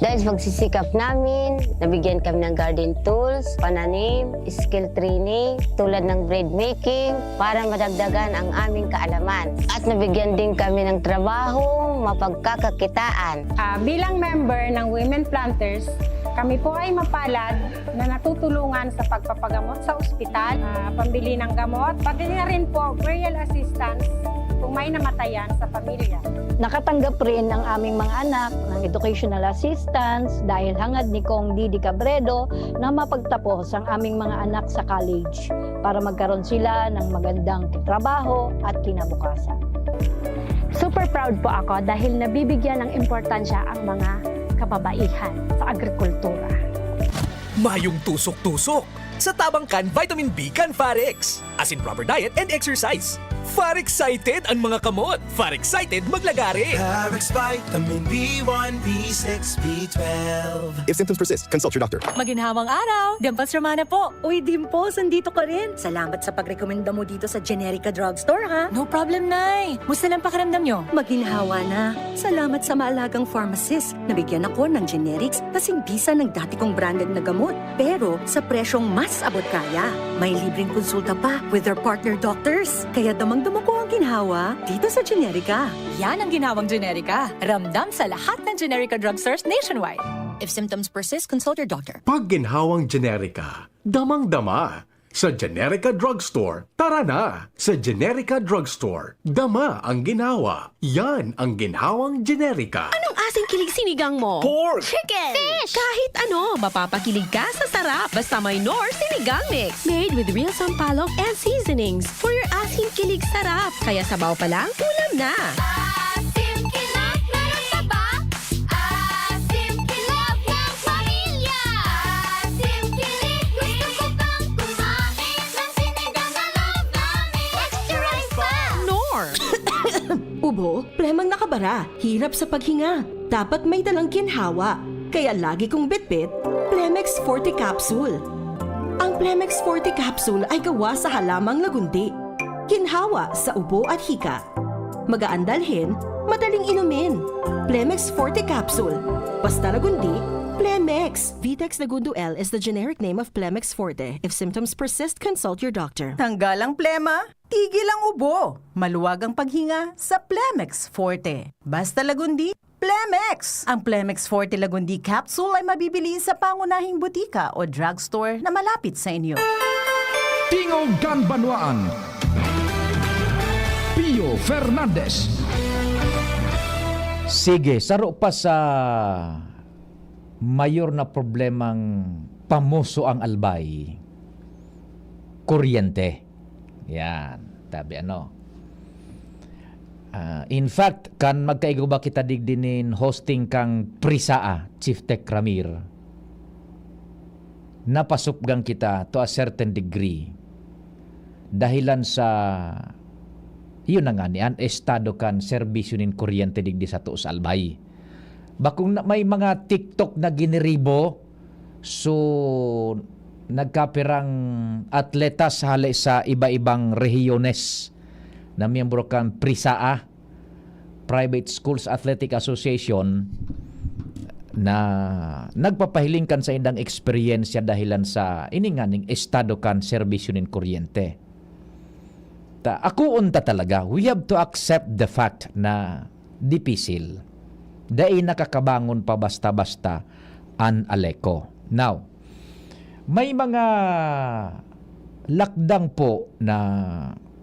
Dahil sa pagsisikap namin, nabigyan kami ng garden tools, pananim, skill training, tulad ng bread making, para madagdagan ang aming kaalaman. At nabigyan din kami ng trabaho, mapagkakakitaan. Ah, bilang member ng Women Planters, kami po ay mapalad na natutulungan sa pagpapagamot sa ospital, ah, pambili ng gamot, pati na rin po burial assistance kung may namatayan sa pamilya. Nakatanggap rin ang aming mga anak ng educational assistance dahil hangad ni Cong Didi Cabredo na mapagtapos ang aming mga anak sa college para magkaroon sila ng magandang trabaho at kinabukasan. Super proud po ako dahil nabibigyan ng importansya ang mga kababaihan sa agrikultura. Mayong tusok-tusok! Sa tabang kan vitamin B kan Farex. As in proper diet and exercise. Far excited ang mga kamot. Far excited maglagare. Parex Vitamin B one, B six, B twelve. If symptoms persist, consult your doctor. Maginhawang araw! Dimples Romana po! Uy, Dimples, andito ka rin! Salamat sa pagrekomenda mo dito sa Generica Drugstore, ha? No problem, Nay! Musta lang pakiramdam nyo? Maginhawa na. Salamat sa maalagang pharmacist. Nabigyan ako ng generics kasing bisa ng dati kong branded na gamot, pero sa presyong mas abot kaya. May libreng konsulta pa with their partner doctors. Kaya damang-dama ko ang ginhawa dito sa Generica. Yan ang ginhawang Generica. Ramdam sa lahat ng Generica drugstores nationwide. If symptoms persist, consult your doctor. Pag ginhawang Generica, damang-dama. Sa Generica Drugstore, tara na! Sa Generica Drugstore, dama ang ginhawa. Yan ang ginhawang Generica. Anong asin kilig sinigang mo? Pork! Chicken! Fish! Kahit ano, mapapakilig ka sa sarap. Basta may Knorr Sinigang Mix. Made with real sampalok and seasonings for your asin kilig sarap. Kaya sabaw pa lang, ulam na! Asim kilig, meron pa ba? Asim kilig ng pamilya! Asim kilig, gusto ko pang kumain ng sinigang na love namin. Extra rice pa! Knorr! Ubo, plemang nakabara, hirap sa paghinga. Dapat may dalang ginhawa. Kaya lagi kong bitbit, Plemex Forte Capsule. Ang Plemex Forte Capsule ay gawa sa halamang lagundi. Ginhawa sa ubo at hika. Magaan dalhin, madaling inumin. Plemex Forte Capsule. Basta lagundi, Plemex. Vitex Lagundo L is the generic name of Plemex Forte. If symptoms persist, consult your doctor. Tanggal ang plema, tigil ang ubo. Maluwag ang paghinga sa Plemex Forte. Basta lagundi, Plemex! Ang Plemex Forte Lagundi Capsule ay mabibili sa pangunahing butika o drugstore na malapit sa inyo. Tingog kan Banwaan. Pio Fernandez. Sige, saro pa sa mayor na problemang pamuso ang Albay, kuryente. Yan, tabi ano. Ah, in fact, kan magkaiguba kita digdi nin hosting kang Prisaa, Chief Tech Ramir, napasupgan kita to a certain degree. Dahilan sa, yun na nga, ni an estado kan serbisyo nin kuryente digdi sato sa Albay. Bakong na, may mga TikTok na giniribo, so, nagkapirang atletas hale sa iba-ibang rehiyones na miyembro kan Prisaa, Private Schools Athletic Association, na nagpapahiling kan saindang eksperyensya dahilan sa ini nganing estado kan serbisyo nin kuryente. Ta, akoon ta talaga, we have to accept the fact na dipisil. Dai nakakabangon pa basta-basta an Aleco. Now, may mga lakdang po na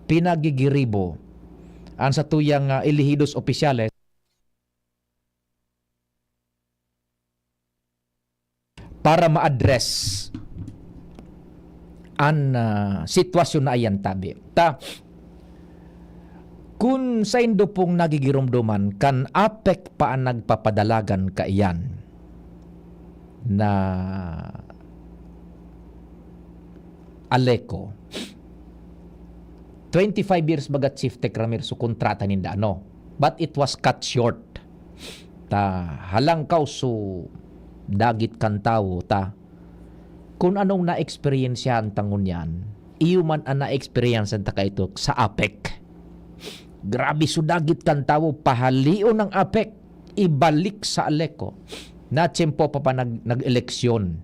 pinagigiribo an satuyang, ah, elehidos opisyales para ma-address an, ah, sitwasyon na iyan tabi. Ta, kun saindo pong nagigiromdoman kan APEC pa an nagpapadalagan kaiyan na Aleco, twenty-five years baga, Chief Tech Ramir, so kontrata ninda, ano? But it was cut short. Ta, halangkaw so dagit kan tawo, ta, kun anong naeksperyensyahan ta ngunyan, iyo man an naeksperyensyahan ta kaito sa APEC. Grabe so dagit kan tawo, pahalion ang APEC, ibalik sa Aleco. Na tiyempo pa pa nag-, nag-eleksyon,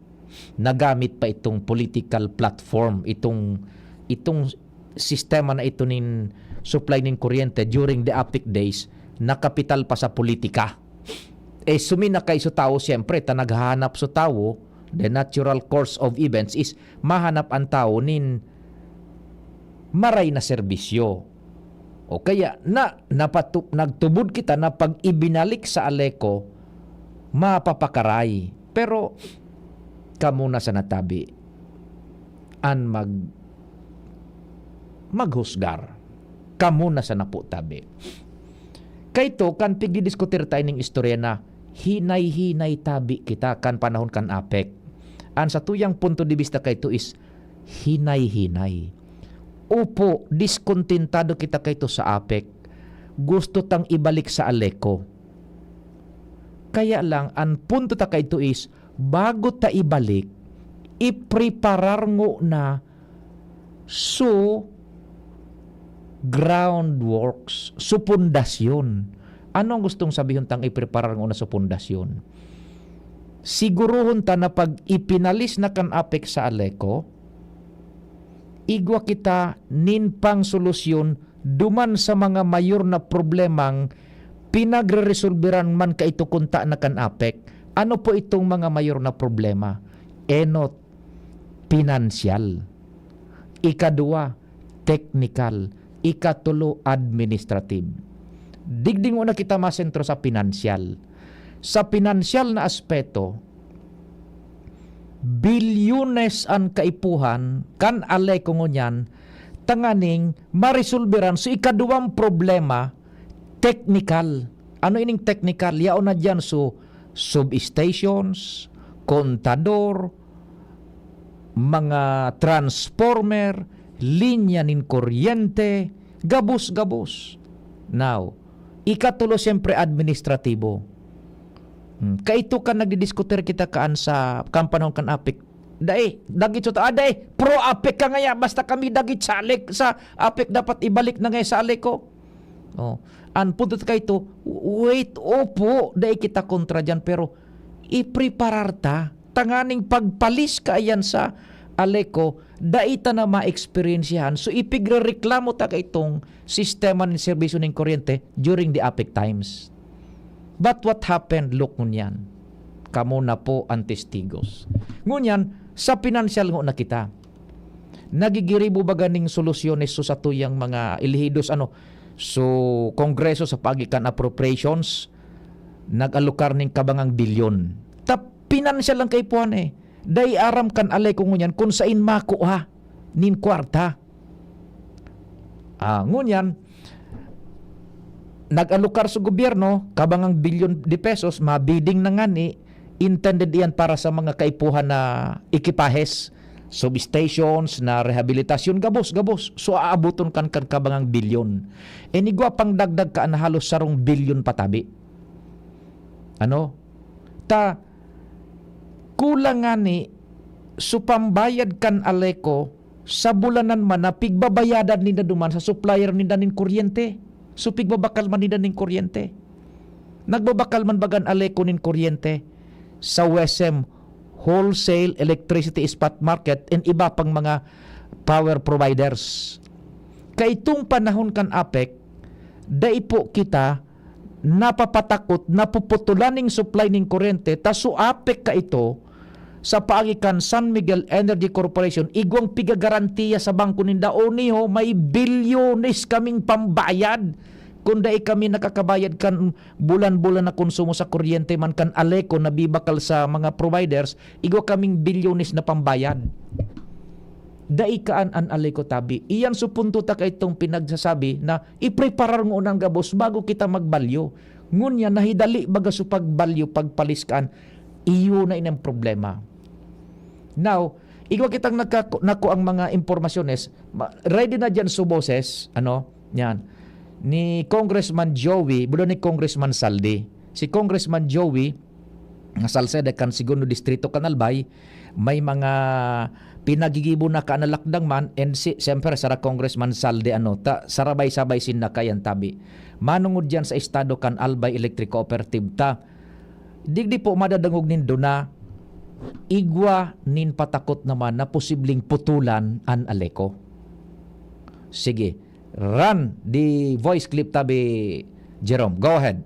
nagamit pa itong political platform, itong, itong sistema na ito nin supply nin kuryente during the APEC days, nakapital pa sa politika. Eh, suminakay so tawo, siyempre, ta naghahanap so tawo, the natural course of events is mahanap an tawo nin maray na serbisyo. O kaya na, napatu-, nagtubod kita na pag ibinalik sa Aleco, mapapakaray. Pero kamo na sana tabi an mag-, maghusgar. Kamo na sana po tabi. Kaito, kan pigdidiskutir tayo ning istorya na hinay-hinay tabi kita kan panahon kan APEC. An satuyang punto de vista kaito is hinay-hinay. Opo, diskontentado kita kaito sa APEC. Gusto tang ibalik sa Aleco. Kaya lang, an punto ta kaito is, bago ta ibalik, ipreparar ngona so groundworks, so pundasyon. Ano ang gustong sabihon tang ipreparar ngona so pundasyon? Sigurohon ta na pag ipinalis na kan APEC sa Aleco, igwa kita nin pangsolusyon duman sa mga mayor na problemang pinagreresolberan man kaito kunta na kan APEC. Ano po itong mga mayor na problema? Enot, pinansyal. Ikaduwa, teknikal. Ikatulo, administrative. Digdi ngona kita masentro sa pinansyal. Sa pinansyal na aspeto, bilyones an kaipuhan kan Aleco ngunyan tanganing maresolberan. So, ikaduwang problema, teknikal. Ano ining teknikal? Yaon na diyan, so, substations, kontador, mga transformer, linya nin kuryente, gabos-gabos. Now, ikatulo, siyempre, administratibo. Hmm, kaito kan nagdidiskutir kita kaan sa, kan panahon kan APEC. Dai, dagit sa ta-, ah, dai, pro APEC ka ngaya, basta kami dagit sa Alec, sa APEC dapat ibalik na ngaya sa Aleco. Oh, an punto ta kaito, wait, opo, dai kita kontra diyan, pero ipreparar ta tanganing pagpalis kaiyan sa Aleco, dai ta na maeksperyensyahan. So, ipigrereklamo ta kaitong sistema nin serbisyo nin kuryente during the APEC times. But what happened? Look ngunyan. Kamo na po ang testigos. Ngunyan, sa pinansyal ngona kita. Nagigiribo baga ning solusyones so satuyang mga elehidos, ano, so Kongreso sa paagi kan appropriations, nag-alokar ning kabangang bilyon. Ta pinansyal lang kaipuhan eh. Dai aram kan Aleco ngunyan kun sain makua nin kwarta. Ah, ngunyan, nag-alokar sa gobyerno, kabangang bilyon de pesos, mabidding na ngani, intended iyan para sa mga kaipuhan na ekipahes, substations, na rehabilitasyon, gabos, gabos. So, aaboton kan, kan kabangang bilyon. E, igwa pang dagdag ka na halos sarong bilyon patabi. Ano? Ta, kulang ngani, so pambayad kan Aleco, sa bulanan man na pigbabayadan ninda duman sa supplier ninda nin kuryente. So, pigbabakal man ninda nin kuryente. Nagbabakal man bagan Aleco nin kuryente. sa WESM, Wholesale Electricity Spot Market, and iba pang mga power providers. Kaitong panahon kan APEC, dai po kita napapatakot, napuputulan ning supply ning kuryente, ta su APEC kaito, sa paagi kan San Miguel Energy Corporation, igwang pigagarantiya sa bangko ninda, "O niyo, may bilyones kaming pambayad. Kung dai kami nakakabayad kan bulan-bulan na konsumo sa kuryente man kan Aleco na bibakal sa mga providers, igwa kaming bilyones na pambayad." Dai kaan an Aleco tabi. Iyan su punto ta kaitong pinagsasabi na ipreparar ngunang gabos bago kita magbalyo. Ngunyan, nahidali baga su pagbalyo, pagpaliskaan. Iyo na inang problema. Now, igwa kitang nagka-, nako ang mga impormasyones. Ma-, ready na diyan su boses, ano, yan. Ni Congressman Joey, bulo ni Congressman Saldi. Si Congressman Joey, nga Salceda kan Segundo Distrito kan Albay, may mga pinagigibo na kaanalakdang man, and si, siyempre, sara Congressman Saldi, ano, ta, sarabay-sabay sinda kayan tabi. Manungod diyan sa estado kan Albay Electric Cooperative ta, digdi po madadangog nindo na igwa nin patakot naman na posibleng putulan an Aleco. Sige, run the voice clip tabi, Jerome. Go ahead.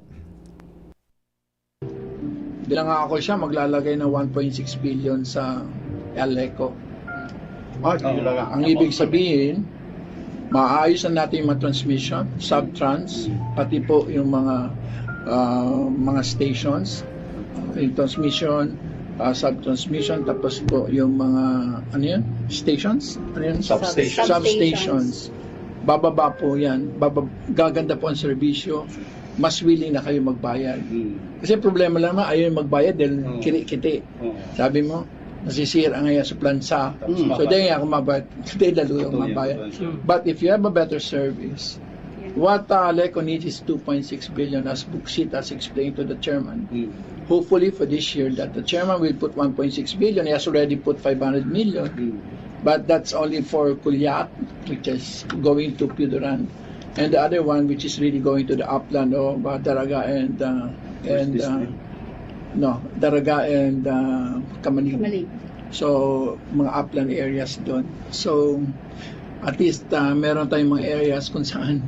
Bilang ako siya, maglalagay ng one point six billion sa Aleco. Ah, yun lang. Ang ibig sabihin, maayos na natin yung mga transmission, subtrans, pati po yung mga ah, mga stations, yung transmission, ah, subtransmission, tapos po yung mga, ano yun? Stations? Ano yun? Substations. Substations. Bababa po yan. Babab- gaganda po ang serbisyo. Mas willing na kayo magbayad. Mm. Kasi ang problema lang naman, ayaw magbayad dahil Oo. kiri-kiti. Oo. Sabi mo, nasisira nga yan sa plansa. Mm. So, dahil nga ako mabayad, dahil lalo yung Totoo yan, mabayad. totoo yan. But if you have a better service, what uh, Aleco needs is two point six billion, as Buksit has explained to the chairman. Mm. Hopefully for this year that the chairman will put one point six billion. He has already put five hundred million. Mm. But that's only for Culiat, which is going to Pioduran. And the other one, which is really going to the upland of uh, Daraga and uh, and uh, no, Daraga and uh, Kamalig. Mali. So, mga upland areas doon. So, at least uh, meron tayong mga areas kung saan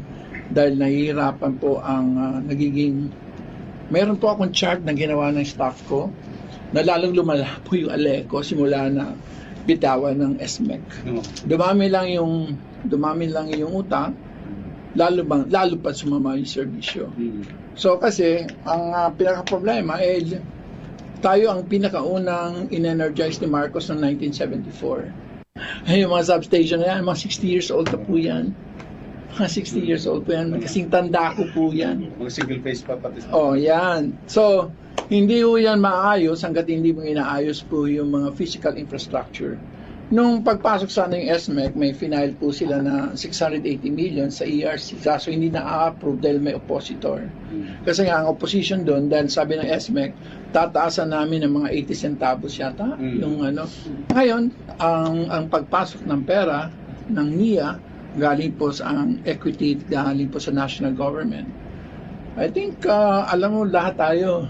dahil nahihirapan po ang uh, nagiging, meron po akong chart na ginawa ng staff ko na lalong lumala po yung Aleco simula na bitawan ng S M E C. Oo. Dumami lang yung dumami lang yung utang, lalo bang lalo pa sumama yung serbisyo. Mm. So kasi ang uh, pinaka-problema eh tayo ang pinakaunang in-energize ni Marcos noong nineteen seventy-four. Ay, yung mga substation na yan, mga sixty years old na po yan. Mga sixty years old po yan. Kasing tanda ko po yan. Mga single phase pa pati. Oh, yan. So, hindi po yan maayos hanggat hindi mo inaayos po yung mga physical infrastructure. Nung pagpasok sana yung S M E C, may final po sila na six hundred eighty million sa E R C. Kaso hindi na-approve dahil may oppositor. Mm. Kasi nga ang opposition doon, dahil sabi ng S M E C, tataasan namin ng mga eighty centavos yata Mm. yung ano. Ngayon, ang ang pagpasok ng pera ng NIA galing po sa ang equity, galing po sa national government. I think, uh, alam mo, lahat tayo,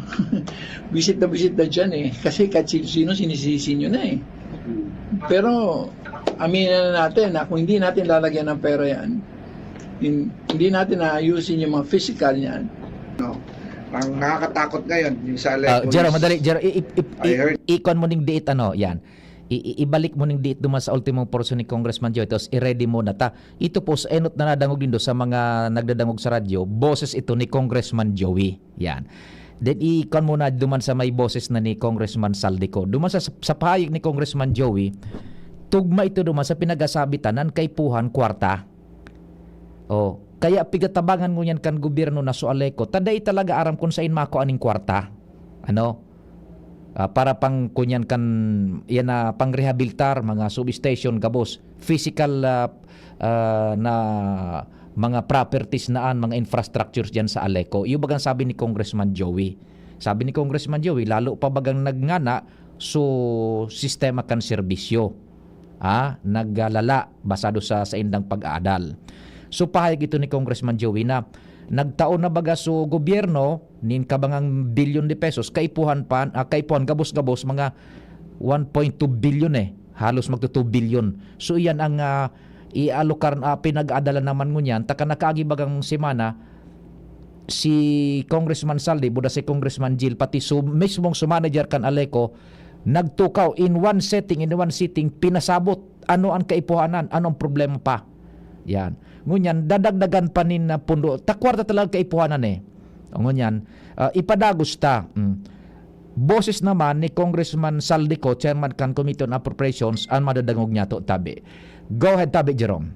visit na visit na dyan eh. Kasi kahit sino sinisisi nyo na eh. Mm. Pero, aminin na natin na kung hindi natin lalagyan ng pera yan, hin- hindi natin naayusin yung mga physical niyan, Ang nakakatakot ngayon, yung sa Uh, Aleco. Jerome, madali, Jerome, i- i- i- I heard. i- ikuan mo ning diit, ano, yan. I- i- ibalik mo ning diit duman sa ultimong portion ni Congressman Joy, tapos i-ready mo na ta. Ito po, sa enot na nadangog nindo sa mga nagdadangog sa radyo, boses ito ni Congressman Joey. Yan. Then, ikuan mo na duman sa may boses na ni Congressman Saldico. Duman sa, sa pahayag ni Congressman Joey, tugma ito duman sa pinagasabi tanan kay Puhan kwarta. Oh, kaya pigatabangan ngunyan kan gobyerno na su Aleco, ta dai talaga aram kung sain makua ning kwarta. Ano? Ah, para pang kunyan kan, yan na pang-rehabilitar mga substation, gabos, physical ah, ah, na mga properties na an, mga infrastructures diyan sa Aleco. Iyo bagang sabi ni Congressman Joey. Sabi ni Congressman Joey, lalo pa bagang nagngana su sistema kan serbisyo. Ah, naglalala basado sa saindang pag-aadal. So pahayag ito ni Congressman Joey na nagtao na baga su gobyerno nin kabangang bilyon de pesos, kaipuhan pa, ah, kaipuhan gabos-gabos mga one point two bilyon eh. Halos magto two bilyon. So iyan ang, ah, ialokar, ah, pinag-aadala naman ngunyan, ta kan nakaagi bagang semana, si Congressman Saldi, buda si Congressman Jil, pati su-, mismong su manager kan Aleco, nagtukaw in one setting, in one sitting, pinasabot ano ang kaipuhanan, ano ang problema pa. Yan. Ngunyan, dadagdagan pa nin, ah, pundo. Ta kwarta talaga kaipuhanan eh. O ngunyan, ah, ipadagos ta. Mm. Boses naman ni Congressman Saldico, chairman kan Committee on Appropriations, ang madadangog niya to, tabi. Go ahead, tabi, Jerome.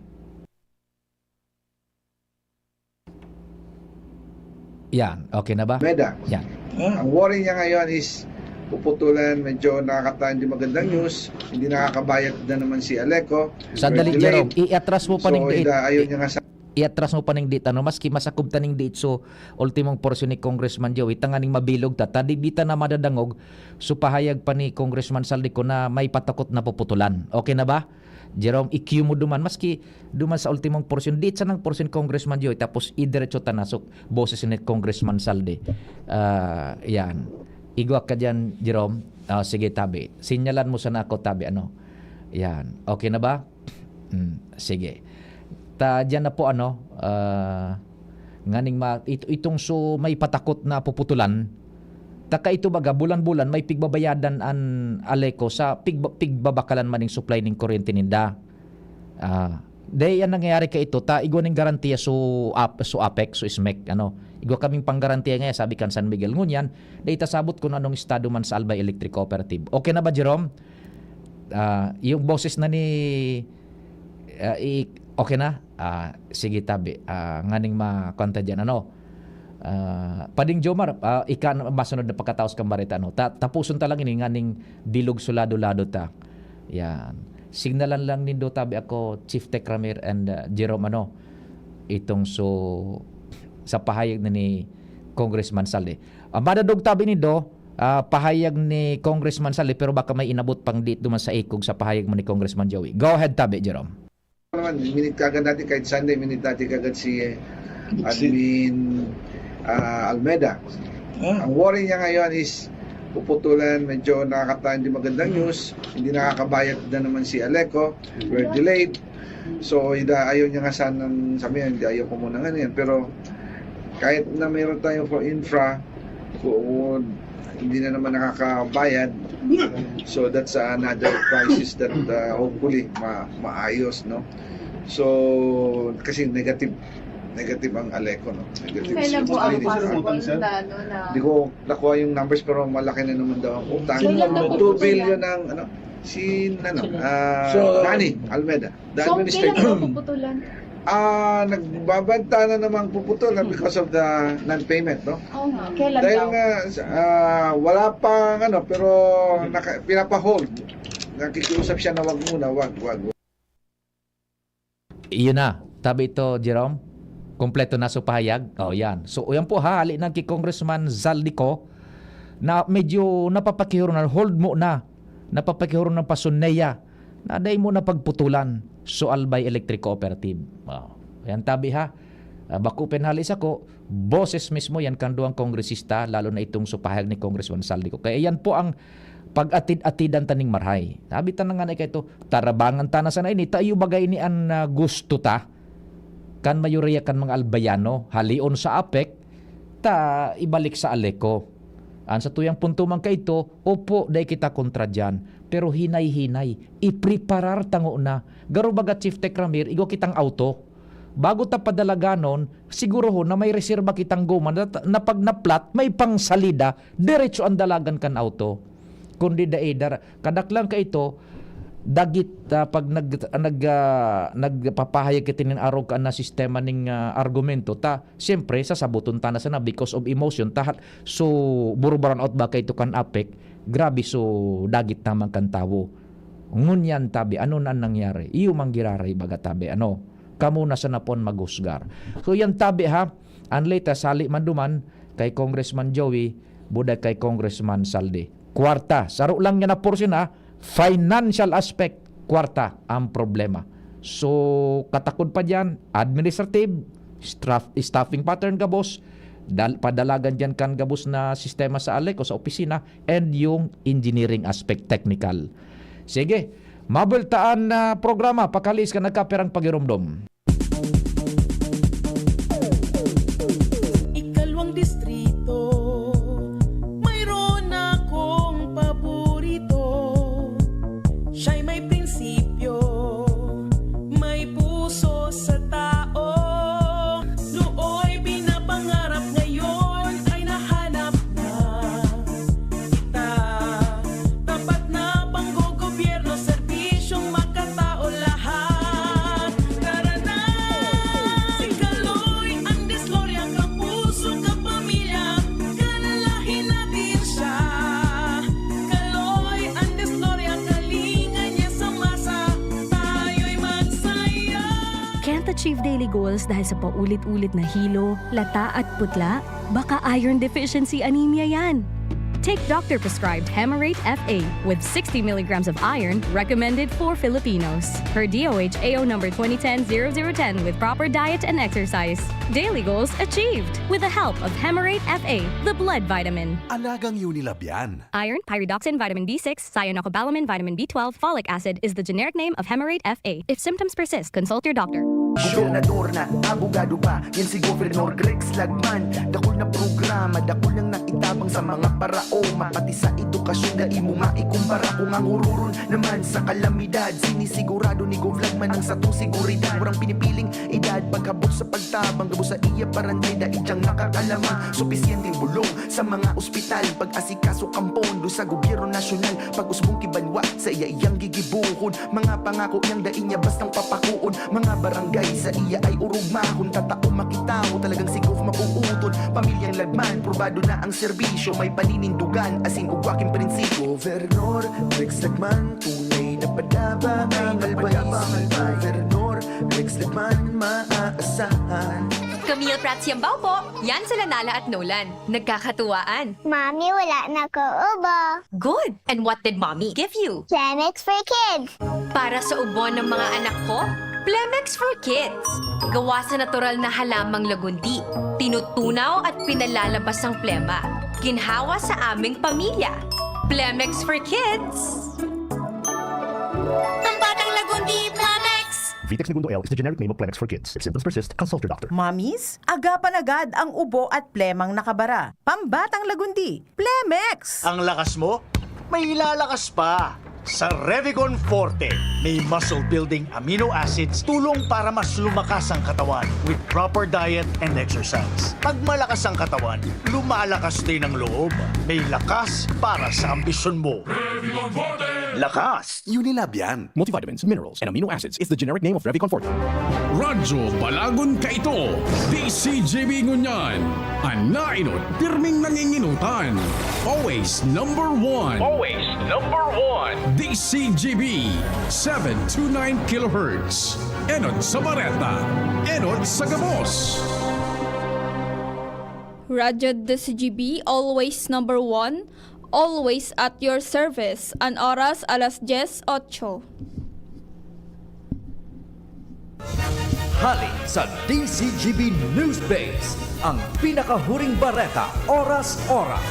Yan, okay na ba? Meda. Yan. Ah. Ang worry niya ngayon is puputulan, medyo nakakatawa, hindi magandang news, hindi nakakabayad na naman si Aleco. Sandali, We're delayed. Jerome. Iatras mo pa So, ning diit. ida-, ayaw niya nga sa Iatras mo pa ning diit, ano, maski masakob ta ning diit, so, ultimong porsyon ni Congressman Joey, tanganing mabilog ta, ta di, di ta na madadangog, so, pahayag pa ni Congressman Saldico na may patakot na puputulan. Okay na ba? Jerome, i-cue mo duman, maski duman sa ultimong porsyon, diit sanang porsyon Congressman Joy, tapos idiretso ta na sa boses ni Congressman Saldi. Ah, yan. Igwa ka dyan, Jerome. Ah, sige, tabi. Sinyalan mo sana ako, tabi. Ano? Yan. Okay na ba? Hmm, sige. Ta, dyan na po, ano, ah, nganing ma-, it-, itong so may patakot na puputulan, ta kaito baga, bulan-bulan may pigbabayadan an Aleco sa pigba-, pigbabakalan man ning supply ning kuryente ninda. Ah, dai yan nangyayari kaito, ta igwa ning garantiya so ap-, so APEC, so SMEC, ano. Igwa kaming panggarantiya ngaya, sabi kan San Miguel. Ngunyan, dai ta sabot kun anong estado man sa Albay Electric Cooperative. Okay na ba, Jerome? Ah, yung boses na ni, ah, i-, okay na? Ah, sige, tabi. Ah, nganing ma-, kanta dyan, ano? Ah, Pading Jomar, ah, ika na masunod na pagkataos kan bareta, ano? Ta-, tapuson ta lang ini, nganing bilog sulado-lado ta. Yan. Signalan lang nindo, tabi, ako, Chief Tech Ramir and, ah, Jerome, ano? Itong so, sa pahayag na ni Congressman Saldi. Ah, madadog, tabi nindo, ah, pahayag ni Congressman Saldi, pero baka may inabot pang diit duman sa ikog sa pahayag mo ni Congressman Joey. Go ahead, tabi, Jerome. Naman, minute kagad natin, kahit Sunday, minute natin kagad si, eh, Si Admin, ah, Almeda. Ah. Ang worry niya ngayon is puputulan, medyo nakakatawa, hindi magandang news, hindi nakakabayad na naman si Aleco, we're delayed. So, ida-, ayaw niya nga sanang sabihin, hindi, ayaw ko muna nga yan. Pero kahit na meron tayo for infra, kung hindi na naman nakakabayad, so that's another crisis that, uh, hopefully ma-, maayos, no? So, kasi negative, negative ang Aleco, no? Negative Kailan po ang spending. Possible na, ano, na Hindi ko nakuha yung numbers, pero malaki na naman daw ang utang. Kailan na po two billion yan? Ang, ano, si, ano, ah, So, Danny Almeda, the So, administrator. Kailan po puputulan? Ah, nagbabanta na namang puputulan because of the non-payment, no? Oo nga. Kailan Dahil daw? nga, ah, wala pang ano, pero naka-, pinapa-hold. Nakikiusap siya na wag muna, wag, wag. Iyon na. Tabi ito, Jerome. Kompleto na so pahayag. Oh, yan. So, yan po ha, hali na ki Congressman Zaldico na medyo napapakihuro na, hold mo na. Napapakihuro na pasunneya na dai mo na pagputulan so Albay Electric Cooperative. Oh, yan tabi ha. Ah, bako pinhali sa ko, boses mismo yan kan duwang kongresista, lalo na itong so pahayag ni Congressman Zaldico. Kaya yan po ang pag-atid-atidan ta ning marhay. Sabi ta na nga na kaito, tarabangan ta na sana ini, ta iyo baga ini an, ah, gusto ta. Kan mayoriya kan mga Albayano, halion sa APEC, ta ibalik sa Aleco. An sa tuyang punto man kaito, opo, dai kita kontra diyan. Pero hinay-hinay, ipreparar tango na. Garo baga Chief Tech Ramir, igwa kitang auto. Bago ta padalaganon, sigurohon na may reserba kitang goma na, na pag na-flat, may pangsalida, diretso ang dalagan kan auto. Kundi dai dar-, kadaklan kaito, dagit, ah, pag nag-, nag-, ah, nagpapahayag kita nin arog ka na sistema ning, ah, argumento, ta, siyempre, sasaboton ta na sana because of emotion, ta, so, burubaran out ba kaito kan APEC? Grabe, so, dagit naman kan tawo. Ngunyan, tabi, ano na nangyari? Iyo mang giraray, baga, tabi, ano? Kamo na sana pon maghusgar. So, yan, tabi, ha? Ang latest, hali man duman, kay Congressman Joey, buda kay Congressman Saldi. Kwarta, saro lang niya na porsyon, ha? Financial aspect, kwarta ang problema. So, katakod pa diyan, administrative, staff-, staffing pattern gabos, dal-, padalagan diyan kan gabos na sistema sa alek o sa opisina, and yung engineering aspect, technical. Sige, mabultaan na programa, pakaliis kan nagkapirang pagiromdom. Ikalawang distrito, mayroon akong paborito. Siya'y may prinsipyo, may puso sa tao. Nooy pinapangarap, ngayon ay nahanap na kita. Tapat na panggogobyerno, serbisyong makatao lahat. Tara na! Si Kaloy ang dislorya, kapuso, kapamilya, kalalahin natin siya. Kaloy ang dislorya, kalinga niya sa masa, tayo'y magsaya. Can't achieve daily goals dahil sa paulit-ulit na hilo, lata at putla? Baka iron deficiency anemia yan. Take doctor-prescribed Hemarate F A with sixty milligrams of iron, recommended for Filipinos. Per D O H A O number twenty ten zero zero ten with proper diet and exercise. Daily goals achieved with the help of Hemarate F A, the blood vitamin. Alagang Unilab yan. Iron, pyridoxine, vitamin B six, cyanocobalamin, vitamin B twelve, folic acid is the generic name of Hemarate F A. If symptoms persist, consult your doctor. Gobernador na, abogado pa, yan si Governor Grex Lagman. Dakul na programa, dakul nang naitabang sa mga paraoma, pati sa edukasyon, dai mo maikumpara. Kung ang hururon naman sa kalamidad, sinisigurado ni Gov Lagman ang satong seguridad. Warang pinipiling edad, pag-abot sa pagtabang, gabos sa iya barangay, dai diyang nakakalamang. Supisyenteng bulong sa mga ospital, pag-asikaso kan pondo sa gobyerno nasyonal, pag-usbong ki banwa, sa iya iyang gigibohon. Mga pangako niyang dai niya bastang papakoon. Mga barangay sa iya ay orog mahon. Tatao makitawo, talagang si Gov mapuuton. Pamilyang Lagman, probado na ang serbisyo. May paninindugan, asin ugwa king prinsipyo. Governor Rex Lagman, tunay na padaba ang albaysi. Governor Rex Lagman, maaasahan. Camille Prats Yambao po. Yan sila Nala at Nolan. Nagkakatuwaan. Mami, wala na ko ubo. Good. And what did Mommy give you? Plemex for Kids. Para sa ubo ng mga anak ko, Plemex for Kids. Gawa sa natural na halamang lagundi. Tinutunaw at pinalalabas ang plema. Ginhawa sa aming pamilya. Plemex for Kids. Pambatang lagundi, Plemex! Vitex Negundo L is the generic name of Plemex for Kids. If symptoms persist, consult your doctor. Mommies, agapan agad ang ubo at plemang nakabara. Pambatang lagundi, Plemex! Ang lakas mo, may ilalakas pa. Sa Revicon Forte, may muscle-building amino acids, tulong para mas lumakas ang katawan with proper diet and exercise. Pag malakas ang katawan, lumalakas din ang loob. May lakas para sa ambisyon mo. Revicon Forte! Lakas! Unilab yan. Multivitamins, minerals, and amino acids is the generic name of Revicon Forte. Radyo Balagon kaito, D C G B ngunyan. An naenot, pirming nanginginutan. Always number one. Always number one. D C G B, seven two nine kilohertz. Enot sa bareta, enot sa gabos. Radyo D C G B, always number one, always at your service. An oras, alas dyes otso. Hale sa D C G B News Base, ang pinakahuring bareta, oras-oras.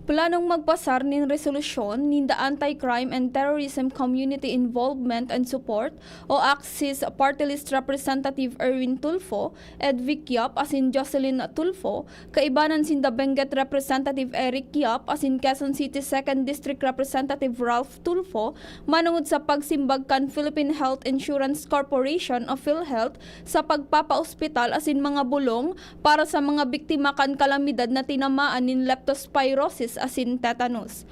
Planong magpasar nin resolusyon nin the Anti-Crime and Terrorism Community Involvement and Support o ACTCIS Party List Representative Erwin Tulfo, Edvic Yap asin Jocelyn Tulfo, kaibanan sinda Benguet Representative Eric Yap asin Quezon City Second District Representative Ralph Tulfo, manongod sa pagsimbag kan Philippine Health Insurance Corporation o PhilHealth sa pagpapaospital asin mga bulong para sa mga biktima kan kalamidad na tinamaan nin leptospirosis asin tetanus.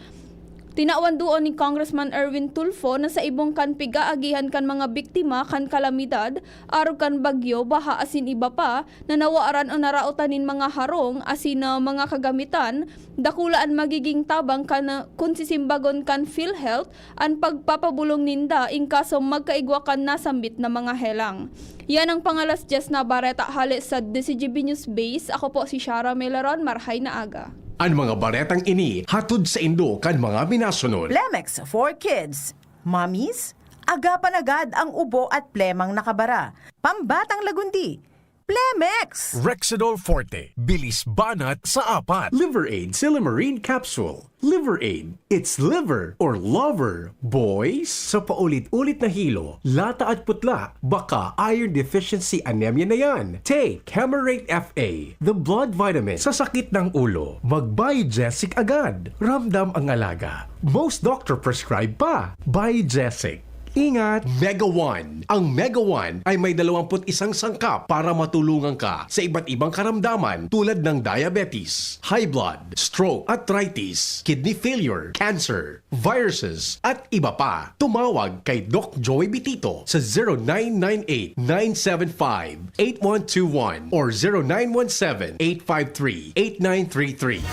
Tinawan duon ni Congressman Erwin Tulfo na sa ibong kan pig-aagihan kan mga biktima kan kalamidad, arog kan bagyo, baha asin iba pa, na nawaran o naraotan nin mga harong asin, ah, mga kagamitan, dakula an magiging tabang kan, ah, kun sisimbagon kan PhilHealth an pagpapabulong ninda in kaso magkaigwa kan nasambit na mga helang. Yan ang pangalas dyes na bareta hale sa D C G B News Base. Ako po si Shara Melaron. Marhay na aga. An mga baretang ini hatod saindo kan mga minasunod. Plemex for Kids. Mommies, Agapan agad ang ubo at plemang nakabara. Pambatang Lagundi, Plemex! Rexidol Forte, bilis banat sa apat. Liver Aid Silymarin Capsule. Liver Aid, it's liver or lover, boys! Sa paulit-ulit na hilo, lata at putla, baka iron deficiency anemia na yan. Take Camerate F A, the blood vitamin. Sa sakit ng ulo, mag-Biogesic agad. Ramdam ang alaga. Most doctor prescribe pa. Biogesic. Ingat! Mega One. Ang Mega One ay may dalawampu't isang sangkap para matulungan ka sa iba't ibang karamdaman tulad ng diabetes, high blood, stroke, arthritis, kidney failure, cancer, viruses, at iba pa. Tumawag kay Doc Joey Bitito sa zero nine nine eight nine seven five eight one two one or zero nine one seven eight five three eight nine three three.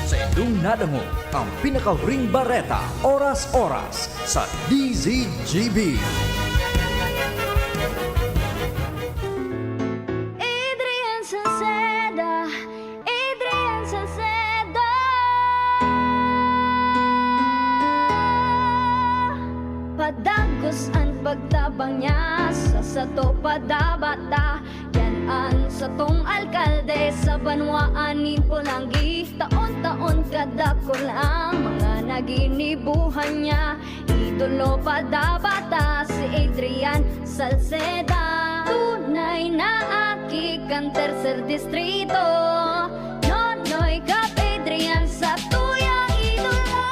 Sa indong nadangog ang pinakahuring bareta, oras-oras, sa D Z G B. Adrian Salceda, Adrian Salceda. Padagos an pagtabang niya sa sato padabata. Yan an satong alkalde sa banwaan nin Polangui. Taon-taon kadakul ang mga naginibuhan niya. Idolo padabata si Adrian Salceda. Tunay na aki kan Tercer Distrito. Nonoy Cap Adrian sa tuyang idolo.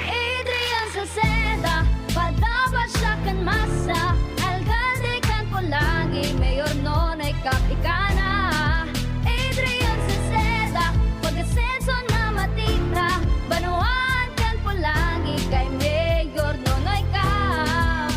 Adrian Salceda, padapat siya kan masa. Alkalde kan Polangui, Mayor Nonoy Cap ika na. Adrian Salceda, pag-asenso na matira. Banwaan kan Polangui, kay Mayor Nonoy Cap.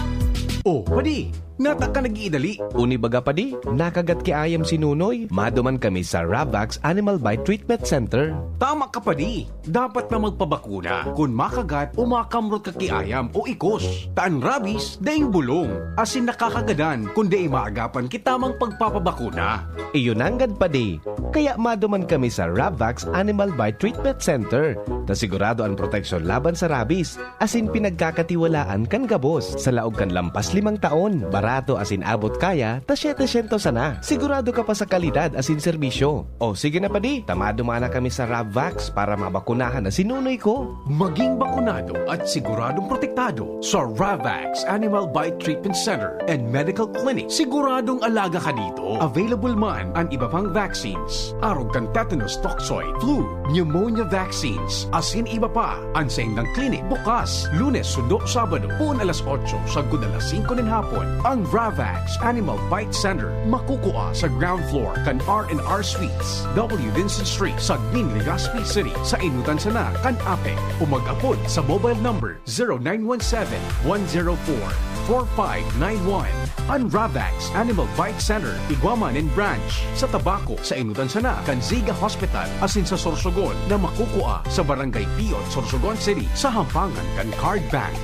Oh, padi, nata ka nag-iidali. Uni baga, padi, nakagat ki ayam si Nonoy. Maduman kami sa Ravax Animal Bite Treatment Center. Tama ka, padi. Dapat na magpabakuna kun makagat o makamrot ka ki ayam o ikos. Ta an rabies, daing bulong, asin nakakagadan kun dai maagapan ki tamang pagpapabakuna. Iyo nanggad, padi. Kaya maduman kami sa Ravax Animal Bite Treatment Center, ta sigurado an proteksyon laban sa rabies. Asin pinagkakatiwalaan kan gabos. Sa laog kan lampas limang taon, barato asin abot kaya ta setecientos sana. Sigurado ka pa sa kalidad asin serbisyo. O sige na, padi, ta maduman na kami sa Ravvax para mabakunahan na si Nonoy ko. Maging bakunado at siguradong protektado sa Ravvax Animal Bite Treatment Center and Medical Clinic. Siguradong alaga ka dito. Available man an iba pang vaccines, arog kan tetanus toxoid, flu, pneumonia vaccines, asin iba pa. An saindang klinik bukas Lunes sundo Sabado, poon alas otso sagkod alas singko nin hapon. Ang Ravax Animal Bite Center makukua sa ground floor kan R and R Suites, W Vincent Street, Sagmin, Legazpi City, sa Inutan sana kan APEC, o mag-apod sa mobile number zero nine one seven, one zero four, four five nine one. An Ravax Animal Bite Center, igwa man nin branch sa Tabaco, sa Inutan sana kan Ziga Hospital, asin sa Sorsogon na makukua sa Barangay Piot, Sorsogon City, sa hampangan kan Card Bank.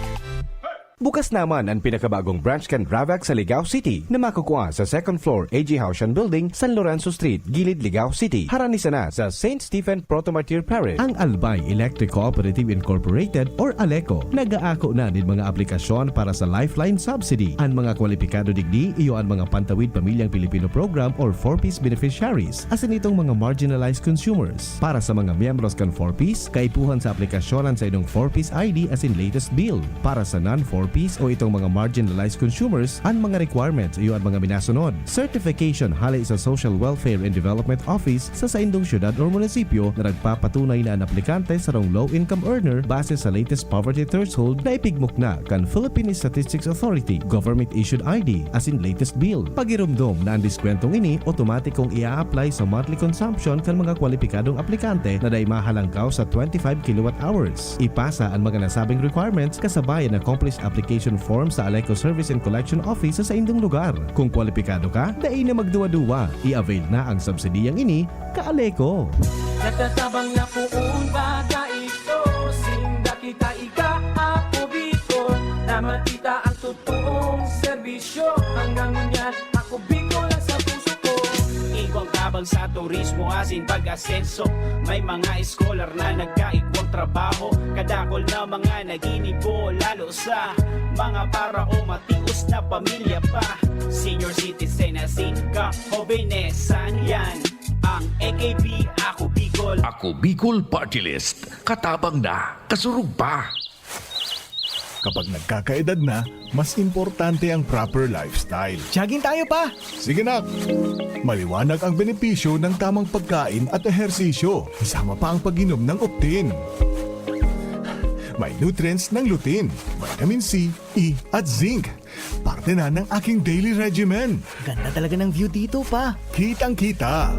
Bukas naman an pinakabagong branch kan Ravax sa Ligao City na makukua sa second floor A G Haushan Building, San Lorenzo Street, Gilid, Ligao City. Harani sana sa Saint Stephen Proto Martyr Parish. Ang Albay Electric Cooperative Incorporated or ALECO nag-aako na nin mga aplikasyon para sa Lifeline Subsidy. An mga kwalipikado digdi iyo an mga pantawid pamilyang Pilipino Program or four Ps beneficiaries, asin itong mga marginalized consumers. Para sa mga miyembros kan four Ps, kaipuhan sa aplikasyon an saindong four Ps I D asin latest bill. Para sa non-four Ps o itong mga marginalized consumers, an mga requirements iyo an mga minasunod. Certification hale sa Social Welfare and Development Office sa saindong syudad or munisipyo na nagpapatunay na an aplikante sarong low-income earner base sa latest poverty threshold na ipigmukna kan Philippine Statistics Authority, government-issued I D, asin latest bill. Pagiromdom na an diskwentong ini otomatikong i-a-apply sa monthly consumption kan mga kwalipikadong aplikante na dai mahalangkaw sa twenty-five kilowatt hours. Ipasa an mga nasabing requirements kasabay an accomplished application form sa ALECO Service and Collection Office sa saindong lugar. Kung kwalipikado ka, dai na magduwa-duwa, i-avail na ang subsidiyang ini, ka-ALECO. Natatabang na poon baga ito, sinda kita ika, Ako Bicol, na makita ang totoong serbisyo. Hanggang ngunyan, Ako Bicol ang sa puso ko. Igwang tabang sa turismo asin pag-asenso. May mga eskolar na nagkaigwang trabaho. Kadakol na mga naginibo, lalo sa mga para o matios na pamilya pa. Senior citizen asin kahobenesan, yan ang A K P, Ako Bicol. Ako Bicol Party List. Katabang na, kasurog pa. Kapag nagkakaedad na, mas importante ang proper lifestyle. Jogging tayo, pa! Sige, nak! Maliwanag ang benepisyo ng tamang pagkain at ehersisyo, kasama pa ang pag-inom ng Optin. May nutrients ng lutein, vitamin C, E, at zinc. Parte na ng aking daily regimen. Ganda talaga ng view dito, pa. Kitang-kita.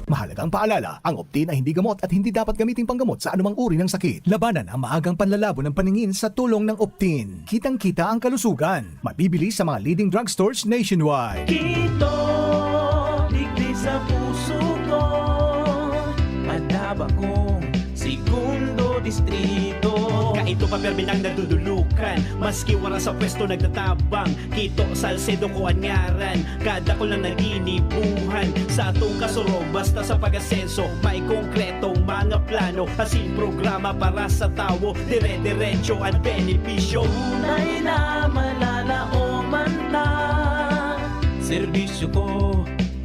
Mahalagang paalala, ang Optin ay hindi gamot at hindi dapat gamiting panggamot sa anumang uri ng sakit. Labanan ang maagang panlalabo ng paningin sa tulong ng Optin. Kitang-kita ang kalusugan. Mabibili sa mga leading drugstores nationwide. Kito, digdi sa puso ko, madaba kong segundo distrito. Kaito pa, permi nang nadudulukan, maski wala sa pwesto nagtatabang. Kito, Salcedo ko an ngaran, kadakol na naginibuhan. Sa atong kasurog, basta sa pag-asenso, may konkretong mga plano, asin programa para sa tawo, dire-diretso an benepisyo. Tunay na malalaoman na serbisyo ko,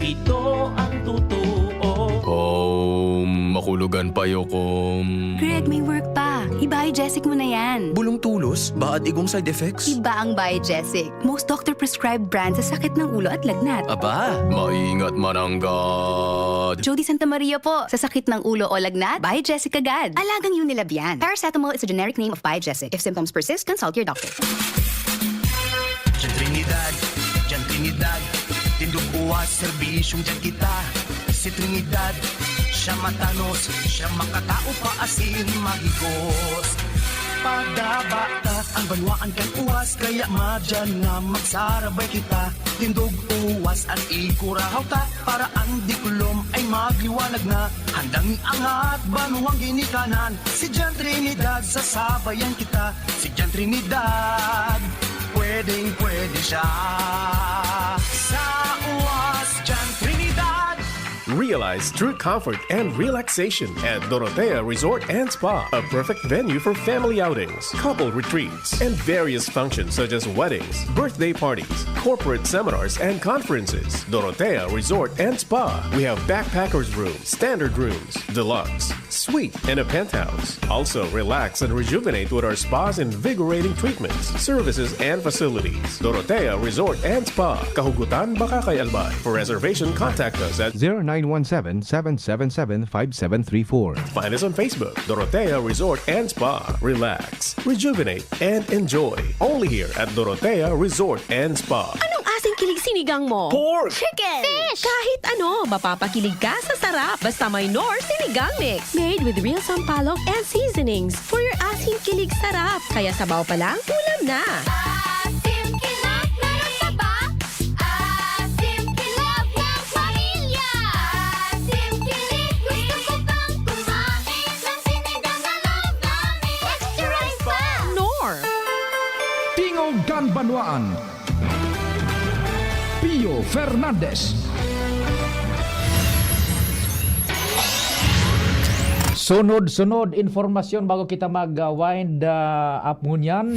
ito ang totoo. Om, makulogan payo, kom. Greg, may work pa. I-Biogesic mo na yan. Bulong tulos, baad igong side effects? Iba ang Biogesic. Most doctor-prescribed brand sa sakit ng ulo at lagnat. Aba, maingat mananggad. Jody Santa Maria po. Sa sakit ng ulo o lagnat, Biogesic agad. Alagang Unilab yan. Paracetamol is a generic name of Biogesic. If symptoms persist, consult your doctor. Diyan Trinidad, diyan Trinidad, tindog uwas, serbisyong diyan kita. Si Trinidad, siya matanos, siya makatao pa asin mahigos. Padaba ta an banwaan kan uwas, kaya madyan na magsarabay kita. Tindog uwas an ikurahaw ta, para an diklom ay magliwanag na. Handang iangat banwang ginikanan, si Jan Trinidad, sasabayan kita. Si Jan Trinidad, pwedeng pwede siya. Sa uwas, Jan Trinidad. Realize true comfort and relaxation at Dorotea Resort and Spa, a perfect venue for family outings, couple retreats, and various functions such as weddings, birthday parties, corporate seminars, and conferences. Dorotea Resort and Spa. We have backpackers room, standard rooms, deluxe, suite, and a penthouse. Also, relax and rejuvenate with our spa's invigorating treatments, services, and facilities. Dorotea Resort and Spa, Kahugutan, Bacacay, Albay. For reservation, contact us at zero nine one seven, seven seven seven, five seven three four. Find us on Facebook, Dorotea Resort and Spa. Relax, rejuvenate, and enjoy. Only here at Dorotea Resort and Spa. Anong asing kilig sinigang mo? Pork! Chicken! Fish! Kahit ano, mapapakilig ka sa sarap. Basta may Knorr Sinigang Mix. Made with real sampalok and seasonings for your asing kilig sarap. Kaya sabaw pa lang, ulam na. Asim kilig, meron pa ba? Asim kilig ng pamilya. Asim kilig, gusto ko pang kumain ng sinigang na love namin. Extra rice pa! Knorr. Tingog kan Banwaan. Pio Fernandez. Sunod-sunod informasyon bago kita mag, ah, wind, ah, up ngunyan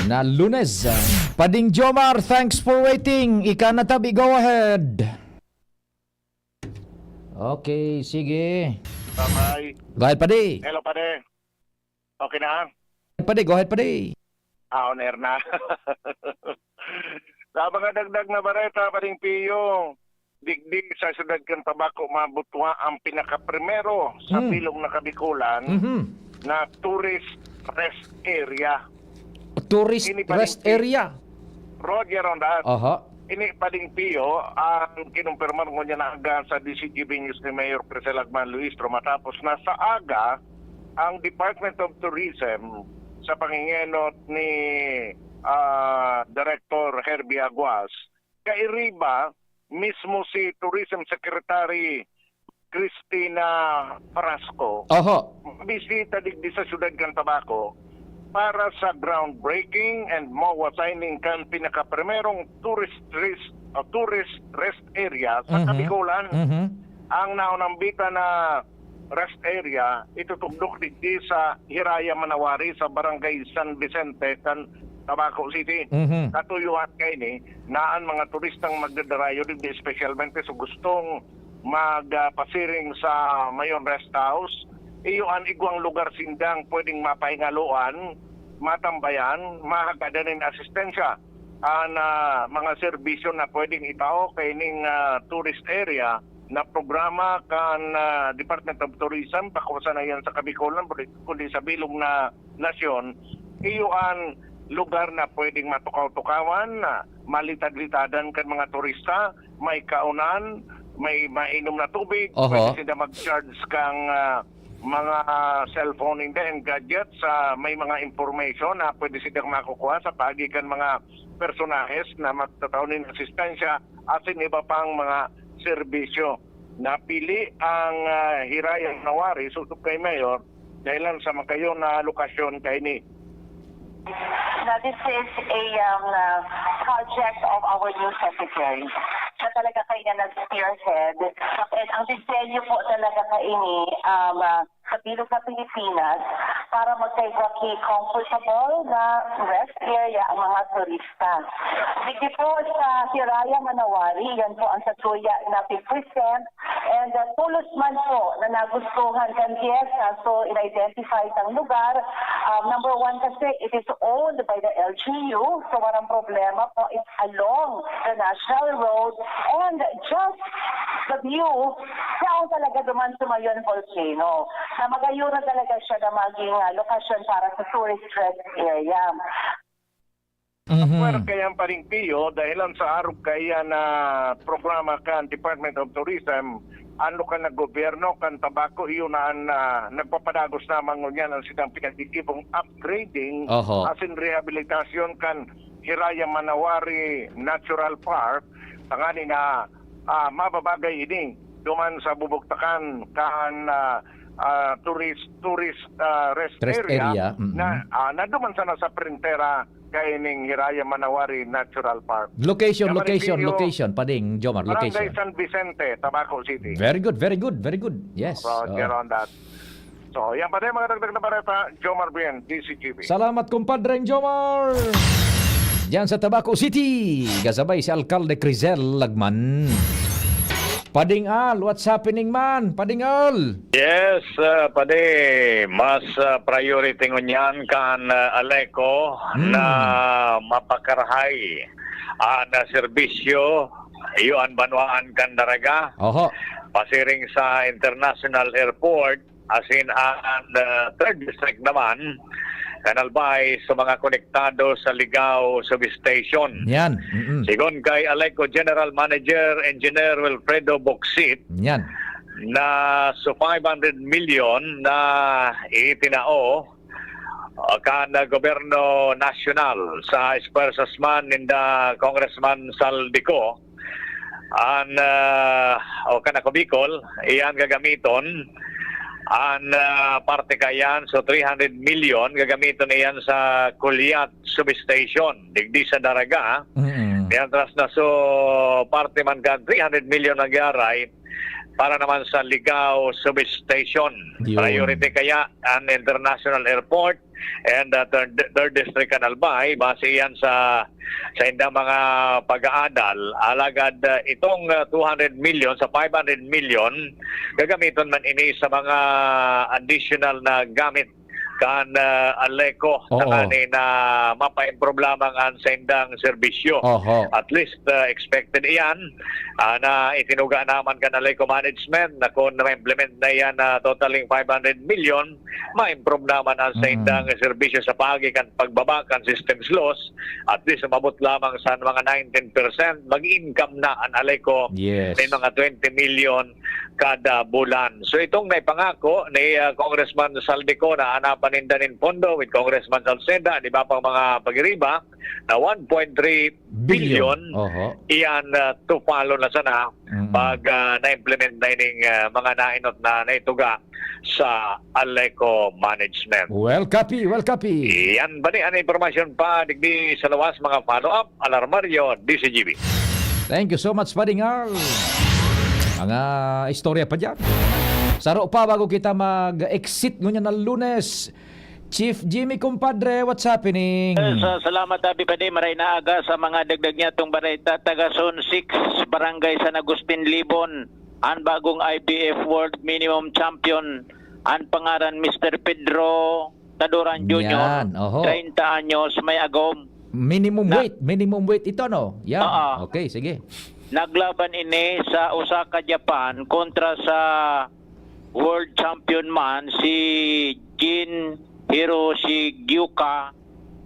na Lunes. Pading Jomar, thanks for waiting. Ika na tabi, go ahead. Okay, sige. Bye-bye. Go ahead, padi. Hello, padi. Okay na? Padi, go ahead, padi. Ah, on air na. Sa mga dagdag na bareta, Pading Pio, digdi sa siyudad kan Tabaco, mabutwa ang pinakaprimero sa Hmm. bilog na Kabikulan Mhm. na tourist rest area. Tourist Ini, Pading rest Pio. Area? Roger on that. Aha. Ini, Pading Pio, ang kinumpirmar ngunyan na aga sa D C G B News ni Mayor Priscilla Gman Luistro, matapos na sa aga ang Department of Tourism sa pangingenot ni, ah, Director Herbie Aguas, kairiba mismo si Tourism Secretary Cristina Frasco, Oho. Bisita digdi sa siyudad kan Tabaco para sa groundbreaking and MOA signing kan pinakaprimerong tourist res-, ah, tourist rest area sa Mhm. Kabikulan. Mhm. Ang naunambitan na rest area, itutugdok digdi sa Hiraya Manawari sa Barangay San Vicente kan Tabaco City. Mhm. Katuyuan kaini na an mga turistang magdadarayo digdi, espesyalmente sa gustong magpasiring sa Mayon Rest House, iyo an igwang lugar sindang pwedeng mapahingaloan, matambayan, mahagadan nin asistensya. An, ah, mga serbisyo na pwedeng itao kaining, ah, tourist area na programa kan, ah, Department of Tourism, bako sana iyan sa Kabikolan, kundi, kundi sa bilog na nasyon, iyo an lugar na pwedeng matukaw-tukawan, na malitad-litadan kan mga turista, may kaunan, may mainom na tubig, Oho. pwede sila mag-charge kang, ah, mga, ah, cellphone ninda and gadgets, ah, may mga information na pwede sila makukuha sa paagi kan mga personahes na magtatao nin asistensya asin iba pang mga serbisyo. Napili ang, ah, Hiraya Manawari, sosog kay Mayor, dahilan sa magayon na lokasyon kaini. Now, this is a, um, uh, project of our new secretary. Siya talaga kayo na nag-spearhead. And ang disenyo po talaga kaini, um, uh, sa bilog na Pilipinas para magkaigwa ki comfortable na rest area ang mga turista. Digdi po sa Hiraya Manawari, yan po ang satuya na present. And, uh, tolos man po na nagustuhan kan piyesta, so in-identify ang lugar. Um, number one kasi, it is owned by the L G U, so walang problema po. It's along the National Road and just the view, saan talaga duman sa Mayon Volcano. Na magayon na talaga siya na maging, ah, lokasyon para sa tourist rest area. Mhm. Pero kaya ang paringpiyo, dahilan sa arog kaya na programa kan Department of Tourism, ang lokal na gobyerno kan Tabaco, iyo na an, ah, nagpapadagos lamang ngunyan ang sidang pinagtitibong upgrading Oho. asin rehabilitasyon kan Hiraya Manawari Natural Park, tanganing na, ah, mababagay ini duman sa bubugtakan kan, ah, ah, tourist, tourist, ah, rest Rest area area, mm. na, ah, na duman sana sa prentera kaining Hiraya Manawari Natural Park. Location, Sa location, munisipyo, location, Pading Jomar, Barangay location. San Vicente, Tabaco City. Very good, very good, very good. Yes. Roger Oo. on that. So, yan pa rin mga dagdag na bareta, Jomar Bien, D C G B. Salamat, kumpadreng Jomar. Diyan sa Tabaco City, kasabay si Alkalde Crizel Lagman. Pading Al, what's happening man? Pading Al! Yes, ah, padi, mas, ah, priority ngunyan kan, ah, Aleco Hmm. na mapakarahay an, ah, serbisyo, iyo an banwaan kan Daraga. Oho. Pasiring sa International Airport, asin an, ah, Third District naman, kan Albay sa mga konektado sa Ligao Substation. Yan. Mm-mm. Sigon kay Aleco General Manager Engineer Wilfredo Bocsit, Yan. na so five hundred milyon na itinao, ah, kan gobyerno nasyonal sa espuersas man ninda Congressman Saldico, an, ah, o kan Ako Bicol, iyan gagamiton, an, ah, parte kayan, so three hundred milyon, gagamiton iyan sa Culiat Substation, digdi sa Daraga. Mm. Mientras na so parte man kan three hundred milyon nagyaray para naman sa Ligao Substation. Yun. Priority kaya an International Airport and, uh, third, third District kan Albay, base yan sa, sa indang mga pag-aadal. Alagad, uh, itong, uh, two hundred milyon sa five hundred milyon, gagamiton man ini sa mga additional na gamit kan, uh, Aleco Oo. tanganing na mapa-improve lamang an saindang serbisyo. Oho. At least, uh, expected iyan, ah, na itinuga naman kan Aleco Management na kung ma-implement na iyan na totaling five hundred milyon, ma-improve naman ang Mm. saindang serbisyo sa paagi kan pagbaba kan systems loss. At least, umabot lamang sa mga nineteen percent, mag-income na an Aleco Yes. may mga twenty milyon kada bulan. So, itong naipangako ni, ah, Congressman Saldico na hanapan ninda nin pondo with Congressman Salceda, di ba, pang mga pagiriba, na one point three billion, Billion. Oho. iyan, ah, to follow na sana Mm. pag, ah, na-implement na ining, ah, mga nainot na naituga sa Aleco Management. Well, copy, well, copy. Yan ba ni ang impormasyon pa digdi sa lawas, mga follow-up, Alarmario, D C G B. Thank you so much, Pading Al. Mga istorya pa dyan. Saro pa bago kita mag-exit ngunyan na Lunes. Chief Jimmy, kumpadre, what's happening? Eh, sa, salamat, Abi Padi. Maray na aga sa mga dagdag niya tong bareta. Taga Zone six, Barangay San Agustin, Libon. Ang bagong I B F World Minimum Champion. Ang pangaran, Mister Pedro Taduran Junior. Yan, oho. Treinta anyos, may agom. Minimum Na- weight. Minimum weight ito, no? Yan. Oo. Okay, sige. Naglaban ini sa Osaka, Japan, kontra sa world champion man, si Jin Hiroshi Gyuka.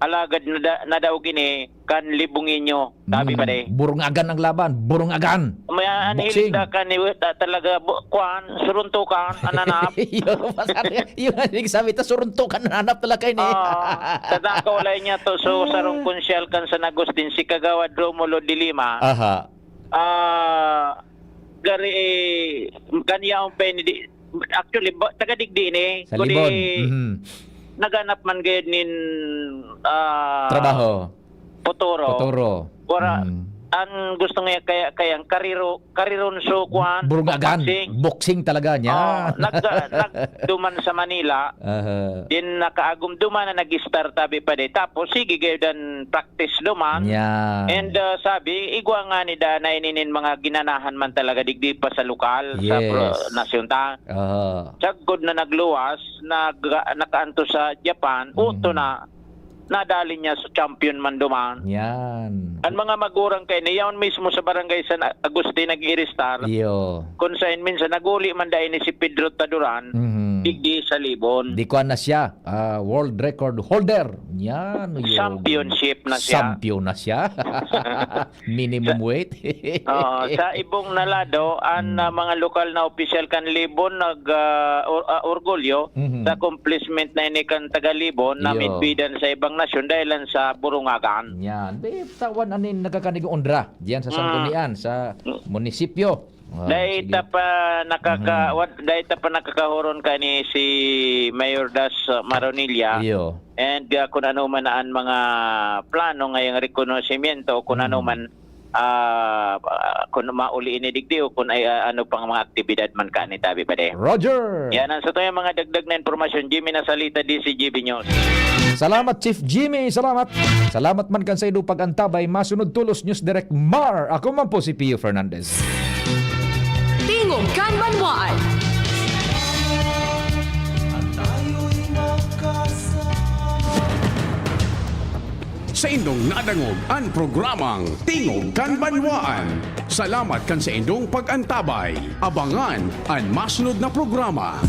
Alagad nada-, nadaog ini kan Libongueño, sabi Mm, pa di. Burungagan ang laban, burungagan. May, ah, an Boxing. hilig da ka ni, ta-, talaga, bu-, kuan, suruntukan, an hanap. Iyo, pasar-, iyo, ibig sabi ta, suruntukan an hanap talaga ini. Oo. Tadang ka walay niya to, so, Mm. sarong konsyal kan San Agustin, si Kagawad Romulo de Lima. Aha. Ah, gari, eh, kan yaon pa ini di, actually, ba, taga digdi ini. Sa Kudi, Libon. Mhm. naghanap man gayud nin, ah, Trabaho. Futuro. Futuro. Wara, Mm. ang gusto niya kaya, kaya ang kariro, karironso, kuan, Burungagan. boxing. Boxing talaga niya. Oh, nag-, nagduman sa Manila. Aha. Din nakaagom duman na nag-start, tabi pa di. Tapos, sige, gayud an practice duman. Yeah. And, uh, sabi, igwa nga ni da na ininin mga ginanahan man talaga, digdi pa sa lokal, sa Yes. pro-, nasyon ta. Aha. Sagkod na nagluwas, nag-, nakaanto sa Japan, Mm. uto na, nadali niya sa champion man duman. Yan. Ang mga magurang kay niyaon mismo sa Barangay San Agustin nag-iristar, Iyo. kung saan minsan naguli man dai ni si Pedro Taduran, Mhm. digdi sa Libon. Di kuwan na siya, ah, world record holder. Yan, yung Championship na siya. Champion na siya. Minimum Sa weight. Oo, sa ibong na lado, an, Hmm. ah, mga lokal na opisyal kan Libon nag, ah, or-, ah, orgulyo Mhm. sa accomplishment na ini kan taga Libon na Iyo. midbidan sa ibang nasyon dahil lang sa burungagan. Yan. Di, tawan anin nagkakanigo undra diyan sa Hmm. Sanggunian, sa Hmm. munisipyo. Ah, Dahil sige. ta pa nakaka-, Mhm. wad-, dahil ta pa nakakahuron ka ni si Mayor Das, ah, Maronilla. Iyo. And, ah, kung ano man ang mga plano ngayong rekonosimiento, kung ano Mhm. man, ah, ah, kung mauli ini digdi o kung ay, ah, ano pang mga aktibidad man ka ni tabi pa di. Roger! Yan ang sa tuyang mga dagdag na impormasyon. Jimmy Nasalita, D C G B News. Salamat, Chief Jimmy. Salamat. Salamat man kan sa indo pag-antabay. Masunod tulos, News Direct Mar. Ako man po si Pio Fernandez. Tingog kan Banwaan. Sa indong nadangog an programang Tingog kan Banwaan. Salamat kan sa indong pag-antabay. Abangan an masunod na programa.